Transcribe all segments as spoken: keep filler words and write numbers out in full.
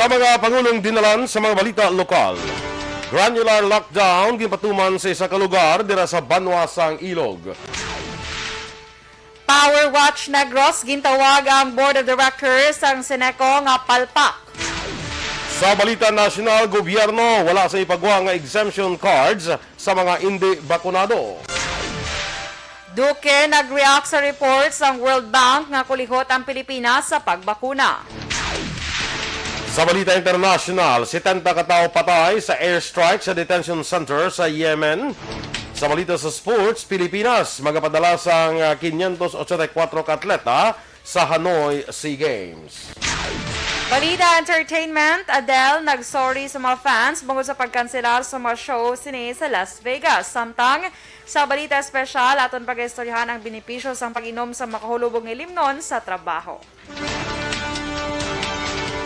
Mga pangulong dinalan sa mga balita lokal. Granular lockdown ginpatuman sa isa ka lugar dira sa banwa sang Ilog. Power Watch Negros, gintawag ang Board of Directors sang Seneco nga palpak. Sa balita nasyonal, gobyerno wala sa ipagwa nga exemption cards sa mga indi bakunado. Duque nag-react sa report sang World Bank nga kulihot ang Pilipinas sa pagbakuna. Sa balita internasyonal, setenta ka tawo patay sa airstrike sa detention center sa Yemen. Sa balita sa sports, Pilipinas magapadala sang, ah, quinientos ochenta y cuatro ka atleta sa Hanoi Sea Games. Balita entertainment, Adele nag-sorry sa mga fans bangod sa pagkanselar sa mga show sini sa Las Vegas. Samtang sa balita espesyal, aton pagaistoryahan ang benepisyo sang pag-inom sa makahulubog nga ilimnon sa trabaho.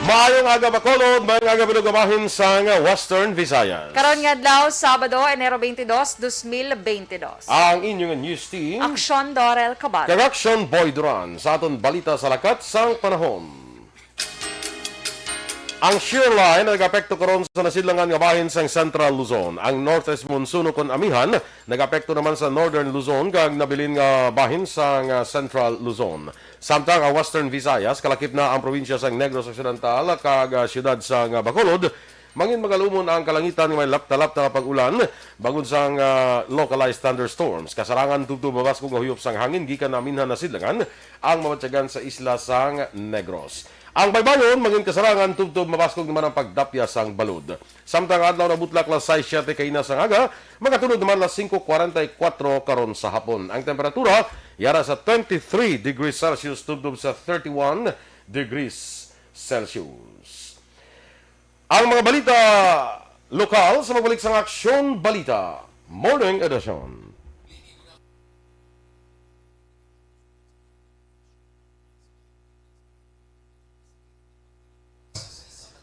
Maayong aga, Bacolod. Maayong aga, bilog nga bahin sang Western Visayas. Karon nga adlaw, Sabado, Enero twenty-two, twenty twenty-two. Ang inyong news team, Aksyon Dorel Cabal. Kag Aksyon Boy Duran sa aton balita sa lakat sang panahon. Ang shear line nag-apekto karon sa nasidlangan nga bahin sang Central Luzon. Ang northeast monsoon ukon amihan nag-apekto naman sa Northern Luzon kag nabilin nga bahin sang, ah, Central Luzon. Samtang ang Western Visayas, kalakip na ang probinsya sang Negros Occidental kag, ah, siyudad sang, ah, Bacolod, mangin magalumon ang kalangitan nga may lapta-lapta nga pag-ulan, bangod sang, ah, localized thunderstorms. Kasarangan tubtob mabaskog nga huyop sang hangin gikan na amihan nasidlangan ang mabatyagan sa isla sang Negros. Ang baybayon, mangin kasarangan tubtob mabaskog naman ang pagdapya sang balod. Samtang adlaw na butlak, las sais siete kaina sang aga, magatulod naman las singko kwarenta y kuwatro karon sa hapon. Ang temperatura yara sa twenty-three degrees Celsius tubtob sa thirty-one degrees Celsius. Ang mga balita lokal sa pagbalik sang Aksyon Balita Morning Edition.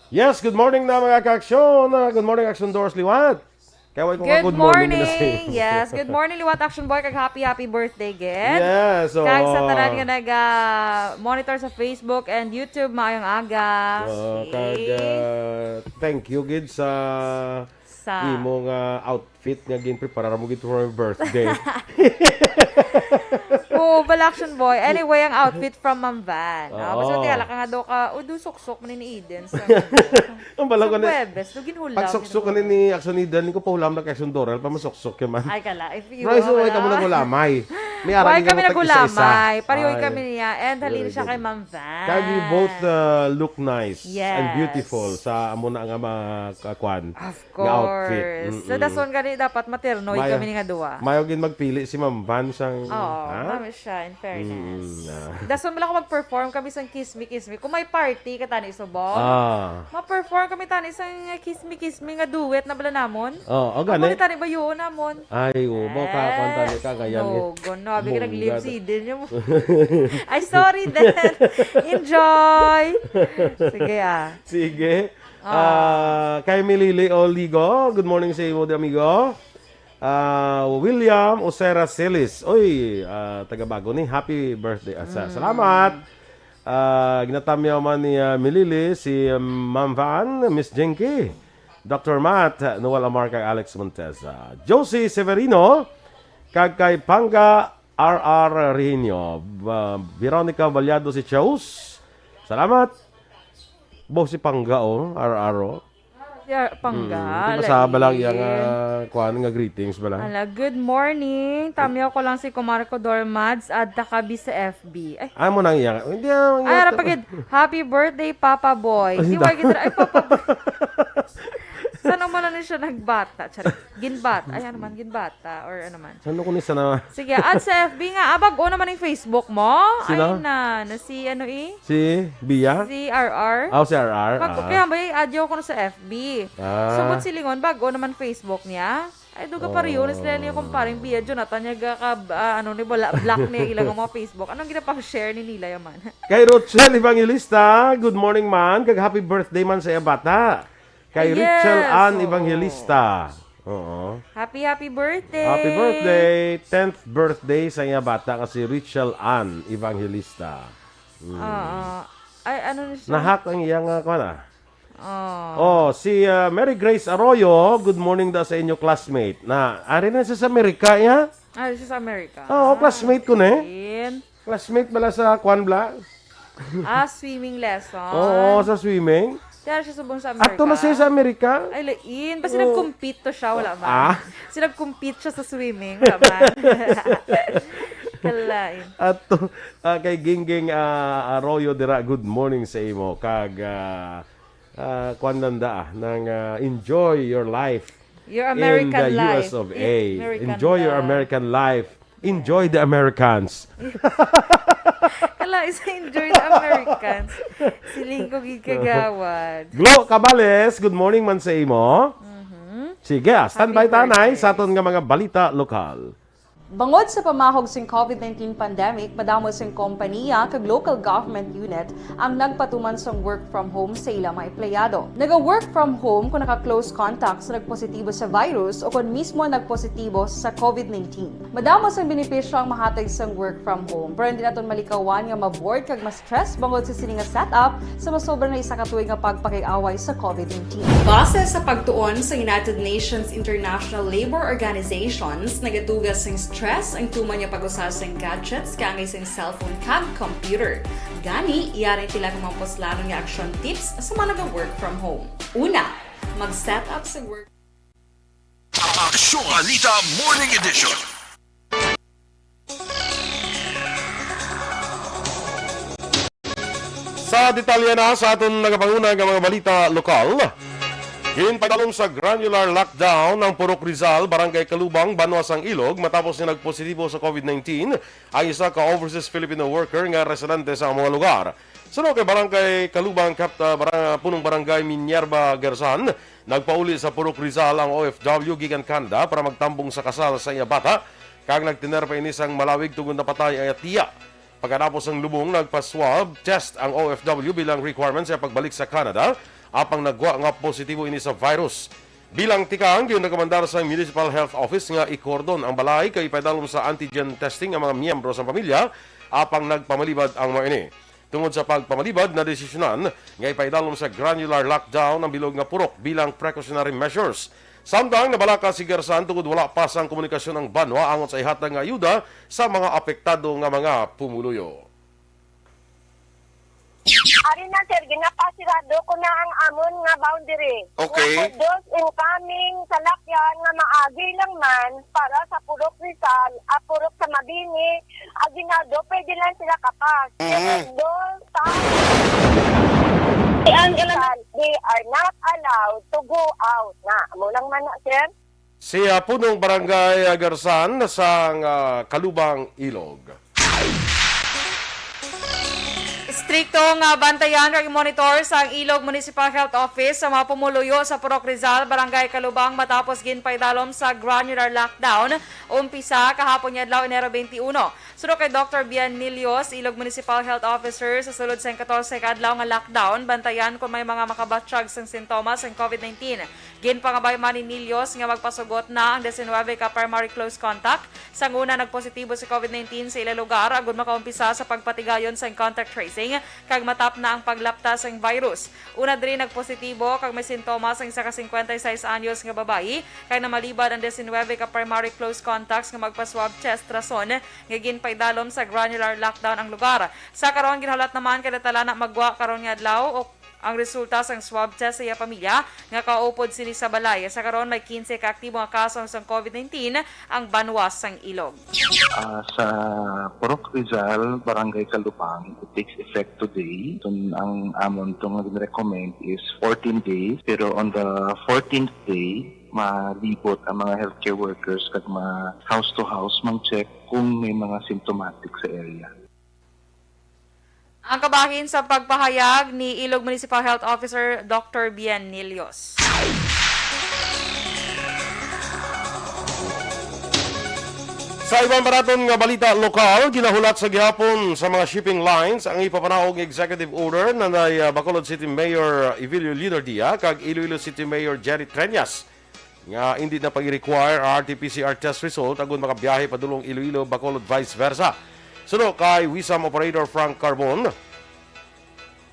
Yes, good morning na, mga ka-aksyon. Ah, good morning, Aksyon Doors liwat. Kay wala ko nga Good good morning, morning. Yes, good morning, liwat, Action Boy, kag happy, happy birthday, gid. Yes, oo. Kag sa tanan nga naga-monitor sa Facebook and YouTube, maayong aga. Oo, kag, ah, thank you gid sa Sa imo nga outfit nga ginpreparar mo gid for my birthday. Oo, bala, Action Boy. Anyway, ang outfit from Ma'am Van. Ah, Oo. Basta tiyala ka nga daw ka, o, do suksok man ni Eden sa, Ang bala sa ko na, Huwebes, do ginhulam pag suksok ni, ni Action Eden, ko pahulam na kay Action Doral, pa masuksok ka man. Ay, kala, if you Rice, wala. Wala ka mo naghulamay. May arang Why kami mo tag-isa-isa. Naghulamay? Pareho Ay. Kami niya. And halin Very siya good. Kay Ma'am Van. Kag you both, uh, look nice and Yes. Beautiful sa amo na nga mga, uh, kwan, Of nga outfit. Course. Mm-mm. So, dason gani dapat maternoy Mayo, kami ni nga duwa. Mayo gid magpili si Ma'am Van sang, Oo, ha? Ma'am siya, in fairness. Mm, ah. Dason mo lang kung mag-perform kami sang Kiss Me, Kiss Me. Kung may party ka tani subong, Ah. ma-perform kami tani sang Kiss Me, Kiss Me nga duet na bala namon. Oh, oh, Ang gani. Kulit tani ba yun namon? Ay, oo, ba, ka, kwan tani ka, Yes. gayan, eh. No, go, no. Abi ka Bongga nag-live to. Si Eden niya mo. Ay, sorry, then. Enjoy. Sige, ah. Sige. Ah. Ah, kay Milili Oligo, good morning sa imo, amigo. Ah, William Osera Celis. Oy, ah, taga Bago ni. Happy birthday. Asa, Mm. salamat. Ah, ginatamyaw man ni, ah, Milili, si, um, Ma'am Van, Miss Jinky, Doctor Matt, Noel Amar, kay Alex Montesa. Josie Severino, kag kay Panga R R Rehinio, ba-, Veronica Baliado, si Chaus. Salamat. Bo, si Pangga, oh, R R, oh. Si R-, Pangga, Mm, di ba sa lagi. Balang iya nga, kuwan, nga greetings bala? Ala, good morning. Tamyaw ko lang si Kumare ko, Dormads, at Takabi sa F B. Ay. Amo nang iya nga. Hindi, ah, Ay, ara pagid, "Happy birthday, Papa Boy." Ay, Di da- ba gid ra-, ay, Papa Boy. Saan mo lang siya nagbata? Charing. Ginbata. Ay, ano man, ginbata. Or ano man. Saan ko ni sana? Sige, at sa F B nga, ah, bag-o naman yung Facebook mo. Sino? Ay, na, na si ano eh? Si Bia? Si R R. Ah, si R R, Pag, ah. Kaya ba, i-add ko na sa F B. Ah. Subot si Lingon, bag-o naman Facebook niya. Ay, duga pa rin, Oh. Sila niya kung parang Bia, Jonathan, niya ga ka, ah, ano, ni, wala, block niya ilang mga Facebook. Anong ginapang share ni nila yaman? Kay Rochelle Evangelista, good morning man, kag happy birthday man sa iya bata. Kay Yes, Rachel Ann oo. Evangelista. Oo. Happy, happy birthday! Happy birthday! Tenth birthday sa iya bata nga si Rachel Ann Evangelista. Mm. Oo. Ay, ano na siya? Nahak ang iya nga, kuwan, ah. Oh. Oh, si, ah, Mary Grace Arroyo, good morning daw sa inyo classmate. Na, ari na siya sa Amerika, ya? Ah, siya sa Amerika. Oo, classmate ko na eh. In. Classmate bala sa kwan bala? Ah, swimming lesson. Oo, sa swimming. Kaya siya subong sa Amerika. Ato na siya sa Amerika. Ay, lain. Basi Oo. nag-compete to siya, wala man. Ah? Si nag-compete siya sa swimming, wala man. Kalain. Ato, ah, kay Gingging, ah, Arroyo dira, good morning sa imo. Kag, ah, ah, kwan lang da, ah, nang, ah, enjoy your life Your in American the life. U S of A. American Enjoy your life. American life. Enjoy the Americans. Kala isa enjoy the Americans. Siling ko gid kagawad. Glo Cabales, good morning man sa imo. Mhm. Sige, ah, standby Happy tanay birthday. Sa aton nga mga balita lokal. Bangod sa pamahog sing covid nineteen pandemic, madamo sing kompaniya kag local government unit ang nagpatuman sang work from home sa ila mga empleyado. Naga-work from home kung naka-close contact sa nagpositibo sa virus o kon mismo nagpositibo sa covid nineteen. Madamo sang benepisyo ang mahatag sang work from home, pero hindi naton malikawan nga ma-bored kag ma-stress bangod sa sini nga setup sa masobra na isa ka tuig nga pagpakig-away sa covid nineteen. Base sa pagtuon sa United Nations International Labor Organizations, nagatuga sing stress ang tuman nga pag-usa sing gadgets kaangay sing cellphone kag computer. Gani, yari sila kung mga puslanon nga action tips sa mga naga-work from home. Una, mag-set up sa work Aksyon Balita Morning Edition. Sa detalye na sa aton nagapanguna nga mga balita lokal, ginpaidalom sa granular lockdown ang Purok Rizal, Barangay Calubang, Banwa sang Ilog, matapos nga nagpositibo sa covid nineteen ang isa ka overseas Filipino worker nga residente sa amo nga lugar. Suno kay Barangay Calubang, Cap-, ah, Barang-, Punong Barangay Minerva Gersan, nagpauli sa Purok Rizal ang O F W gikan Canada para magtambong sa kasal sa iya bata, kag nagtener pa ini sang malawig tungod napatay ang iya tiya. Pagkatapos sang lubong, nagpa-swab test ang O F W bilang requirement sa pagbalik sa Canada, apang nagwa nga positibo ini sa virus. Bilang tikang, ginrekomendar sang Municipal Health Office nga i-cordon ang balay kag ipaidalom sa antigen testing ang mga miyembro sang pamilya, apang nagpamalibad ang mga ini. Tungod sa pagpamalibad, nadesisyonan nga ipaidalom sa granular lockdown ang bilog nga purok bilang precautionary measures. Samtang nabalaka si Gersan tungod wala pa sang komunikasyon ang banwa angot sa ihatag nga ayuda sa mga apektado nga mga pumuluyo. Ari na, sir, ginapasirado ko na ang amon nga boundary. Okay. Nga for those incoming salakyan nga maagi lang man para sa Purok Rizal, ah, Purok sa Mabini, Aguinaldo, pwede lang sila kapas. Mhm. Pero those sa Ang ilan Rizal, they are not allowed to go out na. Amo lang man na, sir. Si, ah, Punong Barangay, ah, Garsan sang, ah, Calubang, Ilog. Istrikto nga bantayan kag monitor sang Ilog Municipal Health Office sa mga pumuluyo sa Purok Rizal, Barangay Calubang, matapos ginpaidalom sa granular lockdown umpisa kahapon nga adlaw, Enero twenty-one. Suno kay Doktor Bian Nilios, Ilog Municipal Health Officer, sa sulod sang katorse ka adlaw nga lockdown, bantayan kon may mga makabatyag sang sintomas sang covid nineteen. Ginpangabay man ni Nilios nga magpasugot na ang diecinuebe ka primary close contact sang una nagpositibo sa covid nineteen sa ila lugar agud makaumpisa sa pagpatigayon sang contact tracing kag matapna ang paglapta sang virus. Una diri nagpositibo kag may sintomas ang isa ka cincuenta y seis anyos nga babayi, kag namalibad ang diecinuebe ka primary close contacts nga magpa-swab test, rason nga ginpaidalom sa granular lockdown ang lugar. Sa karon, ginahulat naman kay natalana magwa karon nga adlaw o ang resulta sang swab test sa iya pamilya nga kaupod sini sa balay. Sa karon, may quince ka aktibo nga kaso sang covid nineteen ang banwa sang Ilog. Ah, sa Purok Rizal, Barangay Calubang, it takes effect today. Itong, ang amon itong recommend is fourteen days, pero on the fourteenth day, malibot ang mga healthcare workers kag ma house to house mang check kung may mga symptomatic sa area. Ang kabahin sa pagpahayag ni Ilog Municipal Health Officer Doktor Bien Nilios. Sa iban pa naton nga balita lokal, ginahulat sa gihapon sa mga shipping lines ang ipapanaog nga executive order nanay, ah, Bacolod City Mayor Evilio Leonardia kag Iloilo City Mayor Jerry Treñas nga indi na pag-require ang R T P C R test result agud makabiyahe padulong Iloilo, Bacolod, vice versa. Suno kay WISAM Operator Frank Carbon,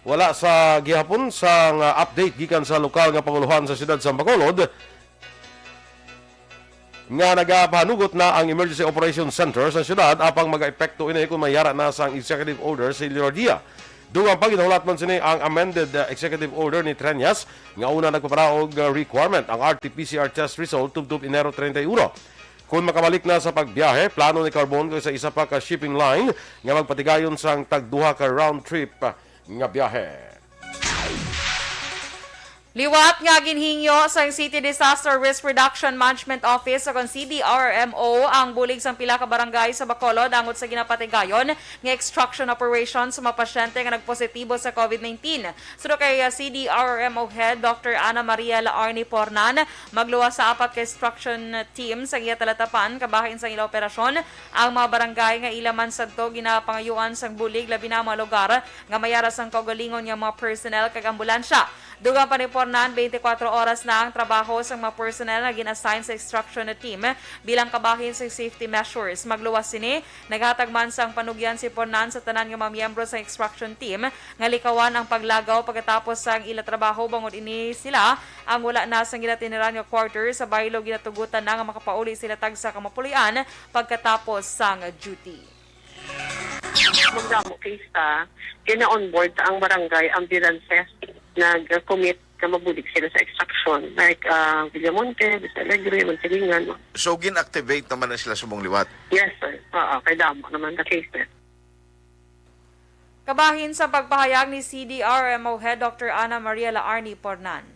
Wala sa gihapon sang, ah, update gikan sa lokal nga pangulohan sa siyudad sa Bacolod nga nagapahanugot na ang Emergency Operation Center sa siyudad, apang magaepekto ini kon mayara na sang executive order si Leodia. Dugang pa, ginahulat man sini ang amended, ah, executive order ni Treñas nga una nagpapadaog, ah, requirement ang R T P C R test result tubtob Enero treinta y uno. Kon makabalik na sa pagbiyahe, plano ni Carbon kag sa isa pa ka shipping line nga magpatigayon sang tagduha ka round trip, ah, nga biyahe. Liwat nga ginhingyo sang City Disaster Risk Reduction Management Office o kon C D R M O ang bulig sang pila ka barangay sa Bacolod angot sa ginapatigayon nga extraction operation sa mga pasyente nga nagpositibo sa COVID nineteen. Suno kay, uh, C D R M O Head Doctor Ana Maria Laarni Pornan, magluwas sa apat ka extraction team sa iya talatapan kabahin sang ila operasyon ang mga barangay nga ila man sadto ginapangayuan sang bulig, labi na ang mga lugar nga mayara sang kaugalingon nga mga personnel kag ambulansya. Dugang pa ni Pornan, twenty-four oras na ang trabaho sang mga personnel nga gin-assign sa extraction team bilang kabahin sa safety measures. Magluwas sini, naghatag man sang panugyan si Pornan sa tanan nga mga miyembro sang extraction team nga likawan ang paglagaw pagkatapos sang ila trabaho, bangod ini sila ang wala na sang ginatiniran nga quarter sa baylo, ginatugutan na nga makapauli sila tagsa ka mapuloy-an pagkatapos sang duty. Magdamo case ta, kaya na-onboard ta ang barangay ambulances. Nag-commit ka mabulig sila sa extraction, like, ah, Villamonte, Vista Alegre, Mansilingan. So, gin-activate naman na sila subong liwat? Yes, sir. Oo, kay damo naman ka case, sir. Kabahin sa pagpahayag ni C D R M O Head Doctor Ana Maria Laarni Pornan.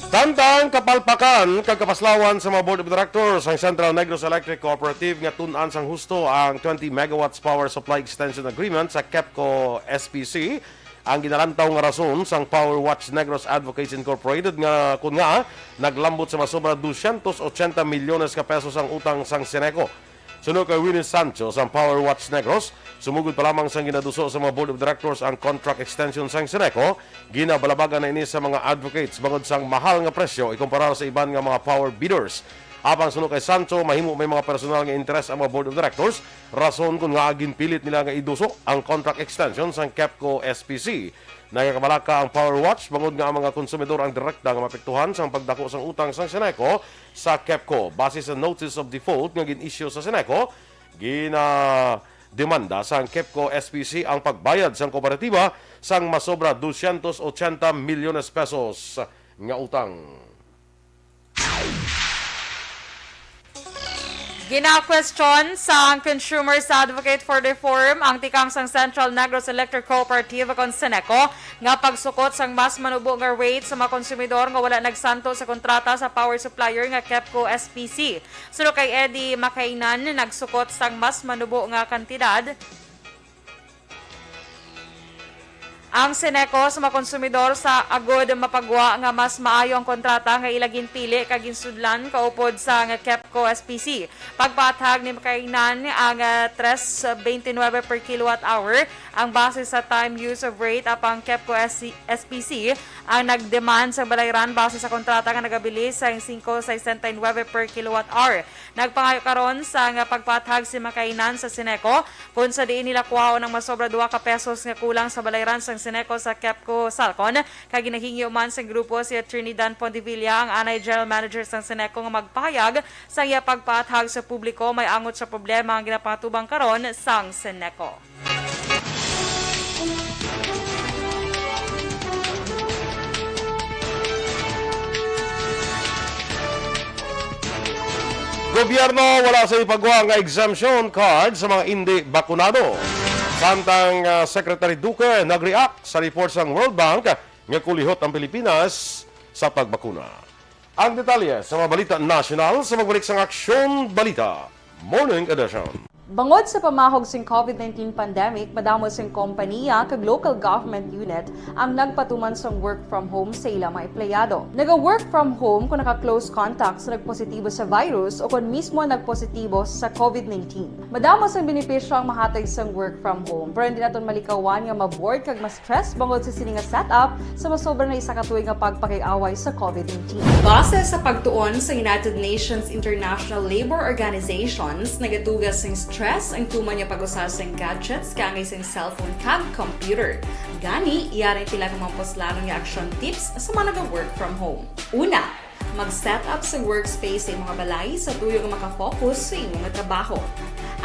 Tangtang kapalpakan kag kapaslawan sa mga Board of Directors ang Central Negros Electric Cooperative nga tun-an sang husto ang twenty megawatts power supply extension agreement sa KEPCO S P C. Ang ginalantaw nga rason sang Power Watch Negros Advocates Incorporated nga kun nga naglambot sa masobra dosyentos ochenta milyones ka pesos ang utang sang Ceneco. Suno kay Winnie Sancho sang Power Watch Negros, sumugod pa lamang sang ginaduso sa mga Board of Directors ang contract extension sang Ceneco, ginabalabagan na ini sa mga advocates bangod sang mahal nga presyo ikumparar sa iban nga mga power bidders. Apang suno kay Sancho, mahimo may mga personal nga interes ang mga Board of Directors, rason kon ngaa ginpilit nila nga iduso ang contract extension sang KEPCO S P C. Nagakabalaka ang Power Watch bangod nga ang mga konsumidor ang direkta nga maapektuhan sang pagdako sang utang sang Ceneco sa KEPCO. Base sa notice of default nga gin-issue sa Ceneco, ginademanda sang KEPCO S P C ang pagbayad sang kooperatiba sang masobra dosyentos ochenta milyones pesos nga utang. Ginakwestiyon sang Consumers Advocate for Reform ang tikang sang Central Negros Electric Cooperative kon Ceneco nga pagsukot sang mas manubo nga rate sa mga konsumidor nga wala nagsanto sa kontrata sa power supplier nga KEPCO S P C. Suno kay Eddie Makainan, nagsukot sang mas manubo nga kantidad ang Ceneco sa mga konsumidor sa agod mapagwa nga mas maayo ang kontrata nga ila ginpili kag ginsudlan kaupod sang KEPCO S P C. Pagpaathag ni Makainan, ang, ah, tres veintinuebe per kilowatt hour ang base sa time use of rate, apang KEPCO S P C ang nag-demand sa balayran base sa kontrata nga nagabilis sa singko sesenta y nuebe per kilowatt hour. Nagpangayo karon sang pagpaathag si Makainan sa Ceneco kon sa diin nila kuhaon ang masobra duha ka pesos nga kulang sa balayran sang Ceneco sa KEPCO Salcon, kag ginahingyo man sang grupo si Attorney Dan Pondevilla, ang anay general manager sang Ceneco, nga magpahayag sa iya pagpaathag sa publiko may angot sa problema ang ginapangatubang karon sang Ceneco. Gobyerno wala sa ipagwa nga exemption card sa mga indi bakunado. Samtang, ah, Secretary Duque nag-react sa report sang World Bank nga kulihot ang Pilipinas sa pagbakuna. Ang detalye sa mga balita nasyonal sa pagbalik sang Aksyon Balita Morning Edition. Bangod sa pamahog sing COVID nineteen pandemic, madamo sing kompaniya kag local government unit ang nagpatuman sang work from home sa ilang mga empleyado. Naga-work from home kung naka-close contact sa nagpositibo sa virus o kon mismo nagpositibo sa COVID nineteen. Madamo sang benepisyo ang mahatag sang work from home, pero hindi naton malikawan nga ma-bored kag ma-stress bangod sa sini nga setup sa masobra na isa ka tuig nga pagpakig-away sa COVID nineteen. Base sa pagtuon sa United Nations International Labour Organizations, nagatuga sing stress ang tuman nga pag-usa sing gadgets kaangay sing cellphone kag computer. Gani, yari pila ka mga puslanon nga action tips sa mga naga-work from home. Una, mag-set up sa workspace sa imong balay sa tuyo nga makafocus sa imong trabaho.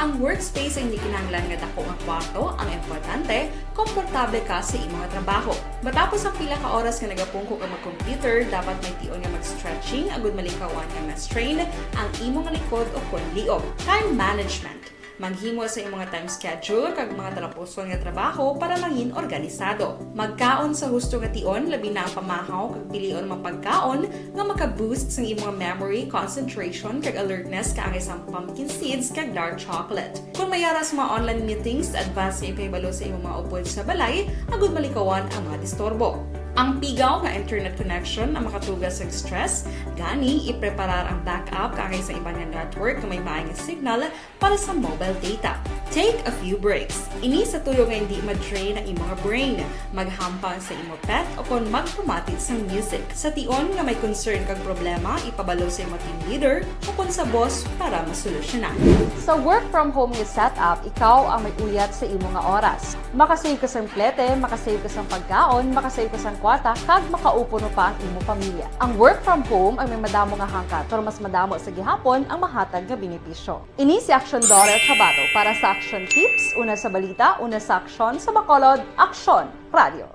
Ang workspace ay hindi kinahanglan nga dako nga kwarto, ang importante, komportable ka sa imong trabaho. Matapos ang pila ka oras nga nagapungko ka mag-computer, dapat may tion nga mag-stretching agud malikawan nga ma-strain ang imong likod o kon liog. Time management. Maghimo sa imong time schedule kag mga talapuson nga trabaho para mangin organisado. Magkaon sa husto nga tion, labi na ang pamahaw kag pilion mga pagkaon nga maka-boost sang imong memory, concentration, kag alertness kaangay sang pumpkin seeds kag dark chocolate. Kung may ara sa mga online meetings, advance nga ipahibalo sa imong mga upod sa balay agud malikawan ang mga disturbo. Ang pigaw nga internet connection ang makatuga sa stress, gani ipreparar ang backup kaangay sa iban nga network nga may maay nga signal para sa mobile data. Take a few breaks. Ini sa tuyo nga hindi ma-drain ang imong brain. Maghampang sa imo pet o kon magpamati sang music. Sa tion nga may concern kag problema, ipabalo sa imo team leader o kon sa boss para masolusyonan. Sa work from home nga setup, ikaw ang may uyat sa imo nga oras. Makasave ka sang plete, makasave ka sang pagkaon, makasave ka sang kwarta, kag makaupod pa ang imo pamilya. Ang work from home ang may madamo nga hangkat, pero mas madamo sa gihapon ang mahatag nga benepisyo. Ini si Action Daughter Tabato para sa Action Tips, una sa balita, una sa aksyon, sa Bacolod, Aksyon Radio.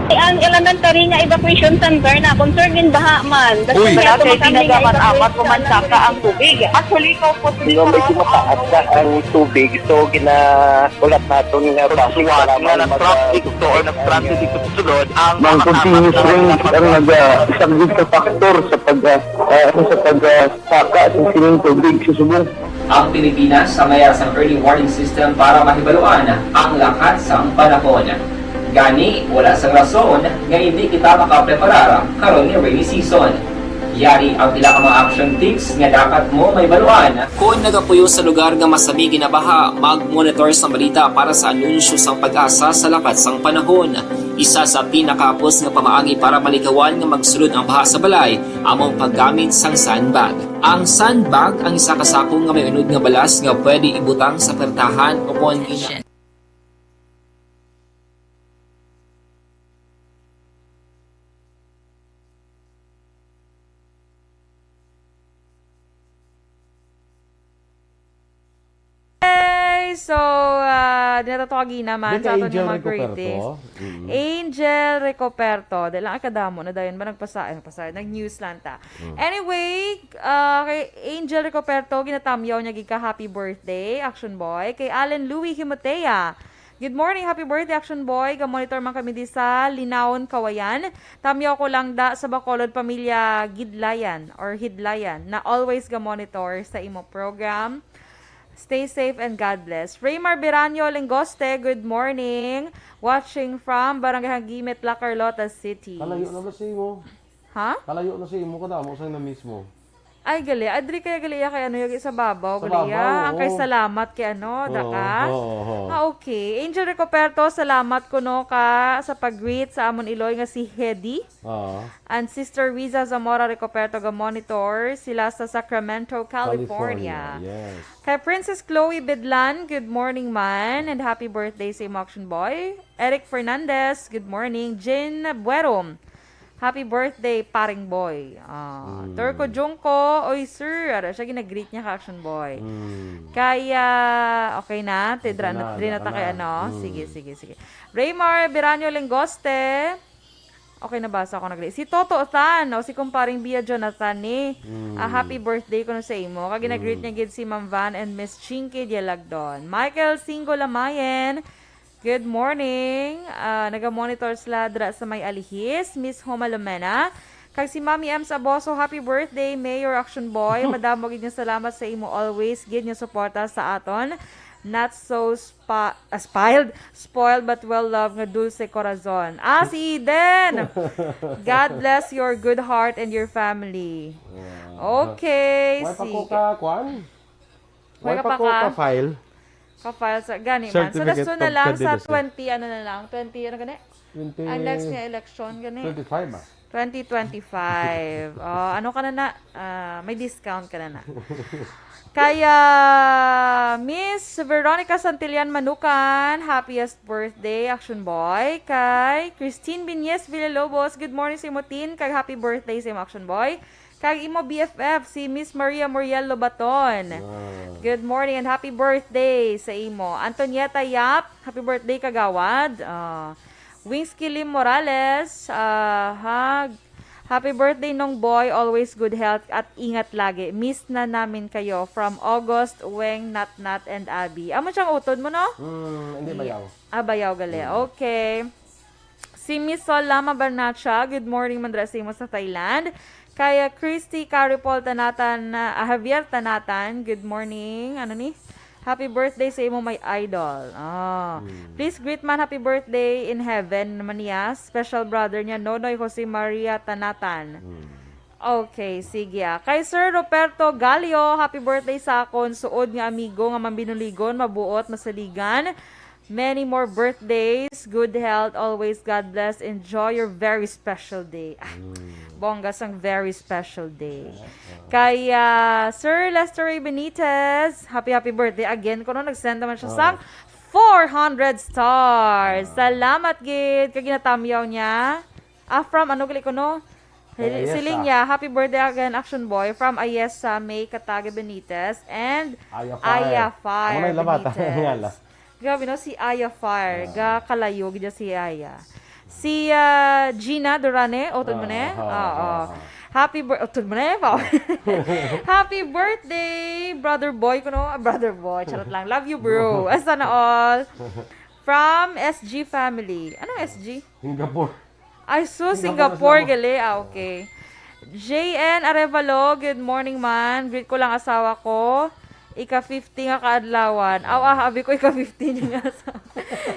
Ang elementary nga evacuation center na concern gin baha man. Uy, Kasi wala kay kami nga tinagaman evacuation amat ko man center. Saka ang tubig. Actually, ko po Di ba may tumataas na ang tubig, so ginaulat naton nga bakit suwat kailangan nga mag- nag-traffic to or nag-transit dito sa sulod ang Mang mga continuous tapat na rain ang mga nagasaglit sa factor sa pag, ah, ah, sa pag, ah, saka sa sining tubig sa subong. Ang Pilipinas sa mayar sang early warning system para mahibaluan ang lakat sang panahon. Gani, wala sang rason nga hindi kita makapreparar karon nga rainy season. Yari ang pila ka mga action tips nga dapat mo mahibaluan. Kon nagapuyo sa lugar nga masami ginabaha, mag-monitor sang balita para sa anunsyo sang PAGASA sa lakat sang panahon. Isa sa pinakahapos nga pamaagi para malikawan nga magsulod ang baha sa balay amo ang paggamit sang sandbag. Ang sandbag ang isa ka sako nga may unod nga balas nga pwede ibutang sa pertahan o kon Okay, so, ah, di na to kagina man Di sa kay aton Angel nga mga Recoperto? Greetings. Mm. Angel Recoperto. Di lang kadamo na dayon ba nagpasa-, ay, nagpasa-, nag-news lang ta. Mm. Anyway, ah, kay Angel Recoperto, ginatamyaw niya gid ka happy birthday, Action Boy. Kay Allen Louis Himotea, "Good morning, happy birthday, Action Boy. Ga-monitor man kami di sa Linaon, Kawayan. Tamyaw ko lang da sa Bacolod, pamilya Gidlayan or Hidlayan, na always ga-monitor sa imo program. Stay safe and God bless." Raymar Beraño Lengoste, "Good morning. Watching from Barangay Hangimit, La Carlota City." Kalayo na ba sa imo? Ha? Kalayo na sa imo, kadamo sang na mismo. Ay, gali. Adri kaya gali iya kay ano, yagi sa babaw, Sa gali iya. babaw, Ang kay oo. salamat kay ano, Oo, daka. oo, oo. Ah, okay. Angel Recoperto, salamat kuno ka sa pag-greet sa amon iloy nga si Hedy. Oo. And Sister Riza Zamora Recoperto ga monitor sila sa Sacramento, California. California, yes. Kay Princess Chloe Bidlan, "Good morning, man, and happy birthday sa imo, Action Boy." Eric Fernandez, "Good morning." Jane Buero, "Happy birthday, paring boy." Ah, Mm. Turco Junco, "Oy, sir." Ara siya, ginag-greet niya ka, Action Boy. Mm. Kaya, okay na? Te, Okay dra-, na, dra na dra ta kay na. ano? Mm. Sige, sige, sige. Raymar Beraño Lengoste. Okay, nabasa ko na gali. Si Toto Tan, o si kumparing Bia Jonathan ni, Mm. ah, happy birthday kuno sa imo. Kag gina-greet Mm. niya gid si Ma'am Van and Miss Chinky Dialagdon. Michael Singo Lamayen, "Good morning." Ah, naga-monitor sila dira sa may Alihis. Miss Homa Lumena, Kag si Mami M Saboso, happy birthday, Mayor Action Boy. Madamo gid nga salamat sa imo always gid nga suporta sa aton. Not so spa- ah, spoiled, spoiled but well loved nga dulce corazon. Ah, si Eden! God bless your good heart and your family. Okay, Why pa ko sige. ka, kwan? Why Why ka pa pa ko ka? ka-file? Ka-file sa, gani man. So, Certificate dason na of lang sa candidacy. twenty, ano na lang, twenty, ano gani? Twenty, Ang next nga election, gani? twenty-five ba? twenty twenty-five. Oh, ano ka na na? Ah, may discount ka na na. Kaya, Miss Veronica Santillan Manukan, happiest birthday, Action Boy. Kay Christine Binez Villalobos, good morning sa imo, Tin, kag happy birthday sa imo, Action Boy. Kag imo B F F, si Miss Maria Muriel Lobaton. Good morning and happy birthday sa imo. Antonieta Yap, happy birthday, kagawad. Ah, Wings Kilim Morales, ah, hag-, happy birthday, Nong Boy. Always good health at ingat lagi. Miss na namin kayo. From August, Weng, Natnat, and Abby. Amo siyang utod mo, no? Hmm, hindi bayaw. Ah, bayaw gali. Okay. Si Miss Sol Lama Barnacha, good morning, mandra sa imo sa Thailand. Kaya Christy Caripol Tanatan, ah, Javier Tanatan, good morning. Ano ni? Happy birthday sa imo, my idol. Ah. Please greet man happy birthday in heaven naman niya. Special brother niya, Nonoy Jose Maria Tanatan. Okay, sige, ah. Kay Sir Roberto Galio, happy birthday sa akon suod nga amigo nga mambinuligon, mabuot, masaligan. Many more birthdays, good health, always God bless. Enjoy your very special day. Ah, bongga sang very special day. Kay, ah, Sir Lester Ray Benitez, happy, happy birthday again. Kuno nagsend naman siya sang four hundred stars. Salamat gid. Kay ginatamyaw niya. Ah, from ano gali kuno? Hili- Ayesa. Siling niya, happy birthday again, Action Boy, from Ayesa, May Kataga Benitez, and Aya Aya Fire. Amo na yung labata. Benitez. Ngala. Grabe, no? Si Aya Fire, ga kalayo gid si Aya. Si, ah, Gina Durane, utod mo ne? Ah, ah, Oo. ah, ah. Happy bir-, utod mo ne, pa. Happy birthday, brother boy, kuno, ah, brother boy, charot lang. Love you, bro. Ah, sana all. From S G family. Ano S G? Singapore. Ay, sus, Singapore, Singapore, Singapore. gali. Ah, okay. J N Arevalo, good morning, man. Greet ko lang asawa ko. Ika fifty nga kaadlawan. Aw, ah, abi ko ika fifty niya nga asawa.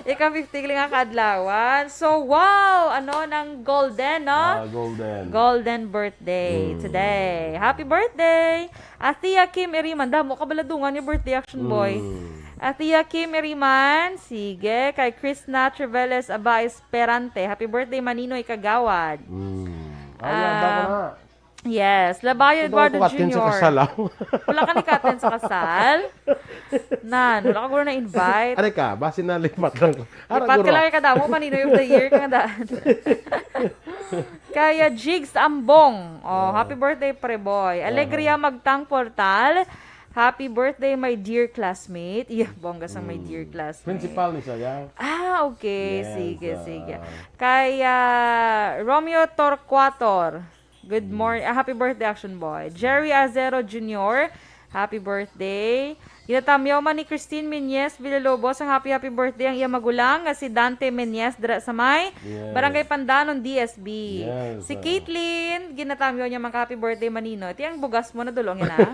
Ika fifty lang nga kaadlawan. So, wow! Ano, nang golden, no? Ah, golden. Golden birthday today. Happy birthday! Athea Kim Iriman. Damo ka baladungan ni birthday, Action Boy. Athea Kim Iriman. Sige. Kay Krishna Treveles Aba Esperante. Happy birthday, Maninoy Kagawad. Mm. Ay, ah, ba ko na. Yes. Labayo Ito Eduardo ko ka-attend sa Junior. kasal, ah. Wala ka ni ka-attend sa kasal? Nan, wala ka guro na-invite. Ano ka? Basi na lipat lang. Ara, Lipat ka guro. lang kay kadamo, Maninoy of the Year ka nga daan. Kaya Jigs Ambong. Oh, happy birthday, pre boy. Alegria Magtang Portal. Happy birthday, my dear classmate. Yeah, bongga sang my dear classmate. Principal ni siya, ya. Ah, okay. Yes, Sige, ah. sige. Kaya Romeo Torquator. Good morning. Ah, happy birthday, Action Boy. Jerry Azero Junior, happy birthday. Ginatamyaw man ni Christine Miñez Villalobos ang happy, happy birthday ang iya magulang nga si Dante Miñez dira sa may Yes. Barangay Pandanon, D S B. Yes, Si ah. Caitlyn, ginatamyaw niya mga happy birthday, Manino. Ti ang bugas mo na dulong yan, ah.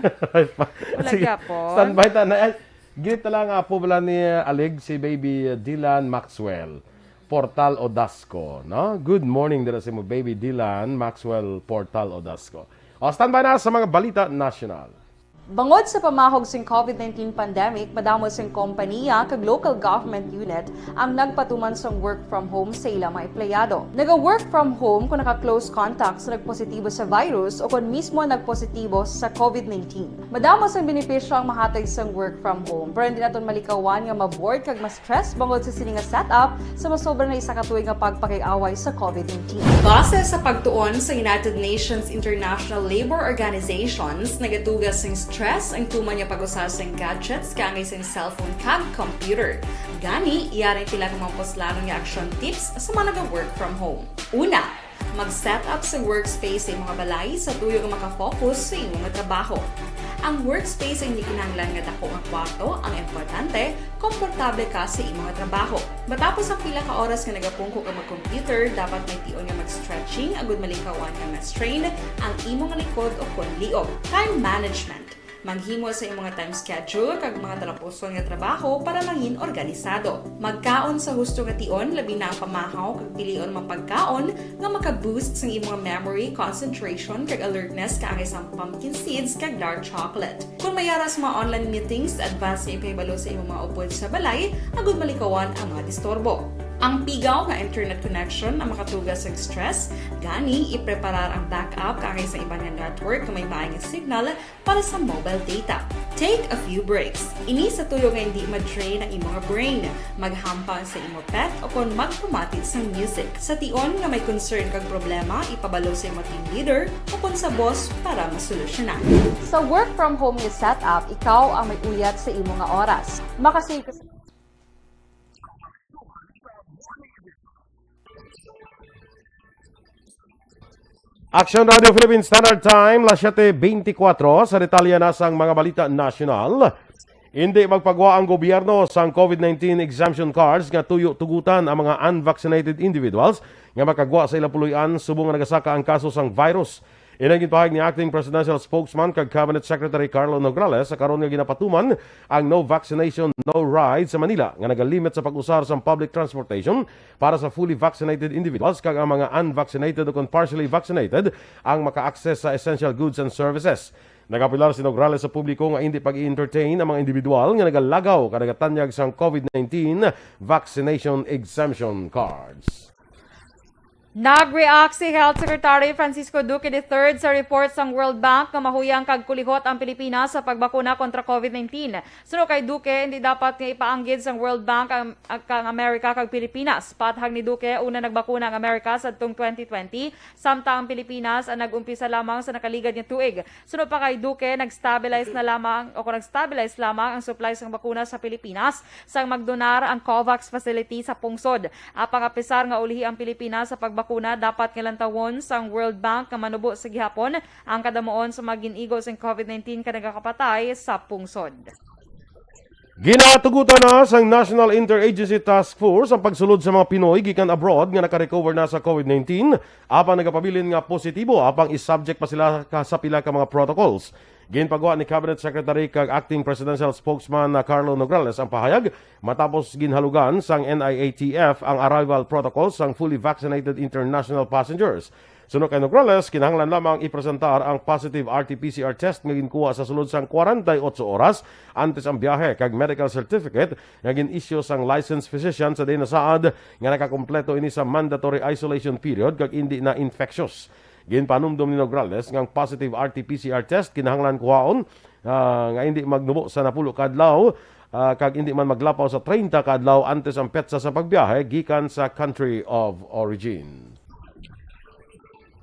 Wala Sige. gyapon. Standby ta na. Ay, greet na lang, apo bala ni, uh, Alig, si baby, uh, Dylan Maxwell Portal Odasco, no? Good morning dira sa mo, baby Dylan Maxwell Portal Odasco. O, standby na sa mga balita national. Bangod sa pamahog sing COVID nineteen pandemic, madamo sing kompaniya kag local government unit ang nagpatuman sang work from home sa ila mga empleyado. Naga-work from home kung naka-close contact sa nagpositibo sa virus o kon mismo nagpositibo sa COVID nineteen. Madamo sang benepisyo ang mahatag sang work from home, pero hindi naton malikawan nga ma-bored kag ma-stress bangod sa sini nga setup sa masobra na isa ka tuig nga pagpakig-away sa COVID nineteen. Base sa pagtuon sa United Nations International Labor Organizations, nagatuga sing stress ang tuman nga pag-usa sing gadgets kaangay sing cellphone kag computer. Gani, yari tila nga mga puslanon nga action tips sa mga naga-work from home. Una, mag-set up sa workspace sa imong balay sa tuyo nga makafocus sa imong trabaho. Ang workspace ay hindi kinahanglan nga dako nga kwarto. Ang importante, komportable ka sa imo nga trabaho. Matapos ang pila ka oras nga nagapungko ka mag-computer, dapat may tion nga mag-stretching agud malikawan nga ma-strain ang imo nga likod o kon liog. Time management. Maghimo sa imo nga time schedule kag mga talapuson nga trabaho para mangin organisado. Magkaon sa husto nga tion, labi na ang pamahaw kag pilion mga pagkaon nga maka-boost sang imo nga memory, concentration, kag alertness kaangay sang pumpkin seeds kag dark chocolate. Kung may ara sa mga online meetings, advance nga ipahibalo sa imo mga upod sa balay agud malikawan ang mga disturbo. Ang pigaw nga internet connection ang makatuga sa stress, gani ipreparar ang backup kaangay sa iban nga network nga may maay nga signal para sa mobile data. Take a few breaks. Ini sa tuyo nga hindi ma-drain ang imo nga brain. Maghampang sa imo pet o kon magpamati sang music. Sa tion nga may concern kag problema, ipabalo sa imo team leader o kon sa boss para masolusyonan. Sa work from home nga setup, ikaw ang may uyat sa imo nga oras. Makasave ka sa Action Radio Philippine Standard Time, las siete veinticuatro. Sa detalye na sang mga balita nasyonal, hindi magpagwa ang gobyerno sang COVID nineteen exemption cards nga tuyo tugutan ang mga unvaccinated individuals nga makagwa sa ila puloy-an subong nga nagasaka ang kaso sang virus. Ini ang ginpahayag ni Acting Presidential Spokesman kag Cabinet Secretary Carlo Nograles sa karon nga ginapatuman ang No Vaccination, No Ride sa Manila nga nagalimit sa pag-usar sang public transportation para sa fully vaccinated individuals kag ang mga unvaccinated o kon partially vaccinated ang maka-access sa essential goods and services. Nagapilar si Nograles sa publiko nga hindi pag-i-entertain ang mga individual nga nagalagaw kag nagatanyag sang COVID nineteen vaccination exemption cards. Nag-react si Health Secretary Francisco Duque the third sa report sang World Bank nga mahuyang kag kulihot ang Pilipinas sa pagbakuna kontra COVID nineteen. Suno kay Duque, hindi dapat nga ipaanggid sang World Bank ang, ang Amerika kag Pilipinas. Pathag ni Duque, una nagbakuna ang Amerika sadtong twenty twenty, samtang ang Pilipinas ang nag-umpisa lamang sa nakaligad nga tuig. Suno pa kay Duque, nag-stabilize na lamang o kung nag-stabilize lamang ang supply sang bakuna sa Pilipinas sang magdonar ang COVAX facility sa pungsod. Apang apisar nga ulihi ang Pilipinas sa pagbakuna, dapat nga lantawon sang World Bank nga manubo sa gihapon ang kadamuon sa mga gin-igo sang COVID nineteen ka nagakapatay sa pungsod. Ginatugutan na sang National Interagency Task Force ang pagsulod sa mga Pinoy gikan abroad nga nakarecover na sa COVID nineteen, apang nagapabilin nga positibo, apang i-subject pa sila ka, sa pila ka mga protocols. Ginpagwa ni Cabinet Secretary kag Acting Presidential Spokesman na Carlo Nograles ang pahayag matapos ginhalugan sang N I A T F ang arrival protocol sang fully vaccinated international passengers. Suno kay Nograles, kinahanglan lamang ipresentar ang positive R T P C R test nga ginkuha sa sulod sang kwarenta y otso oras antes ang biyahe kag medical certificate nga gin-issue sang licensed physician sa diin nasaad nga nakakumpleto ini sa mandatory isolation period kag indi na infectious. Ginpanumdom ni Nograles nga ang positive R T P C R test kinahanglan kuhaon, ah, nga indi magnubo sa napulo ka adlaw, ah, kag indi man maglapaw sa treinta ka adlaw antes ang petsa sa pagbiyahe gikan sa country of origin.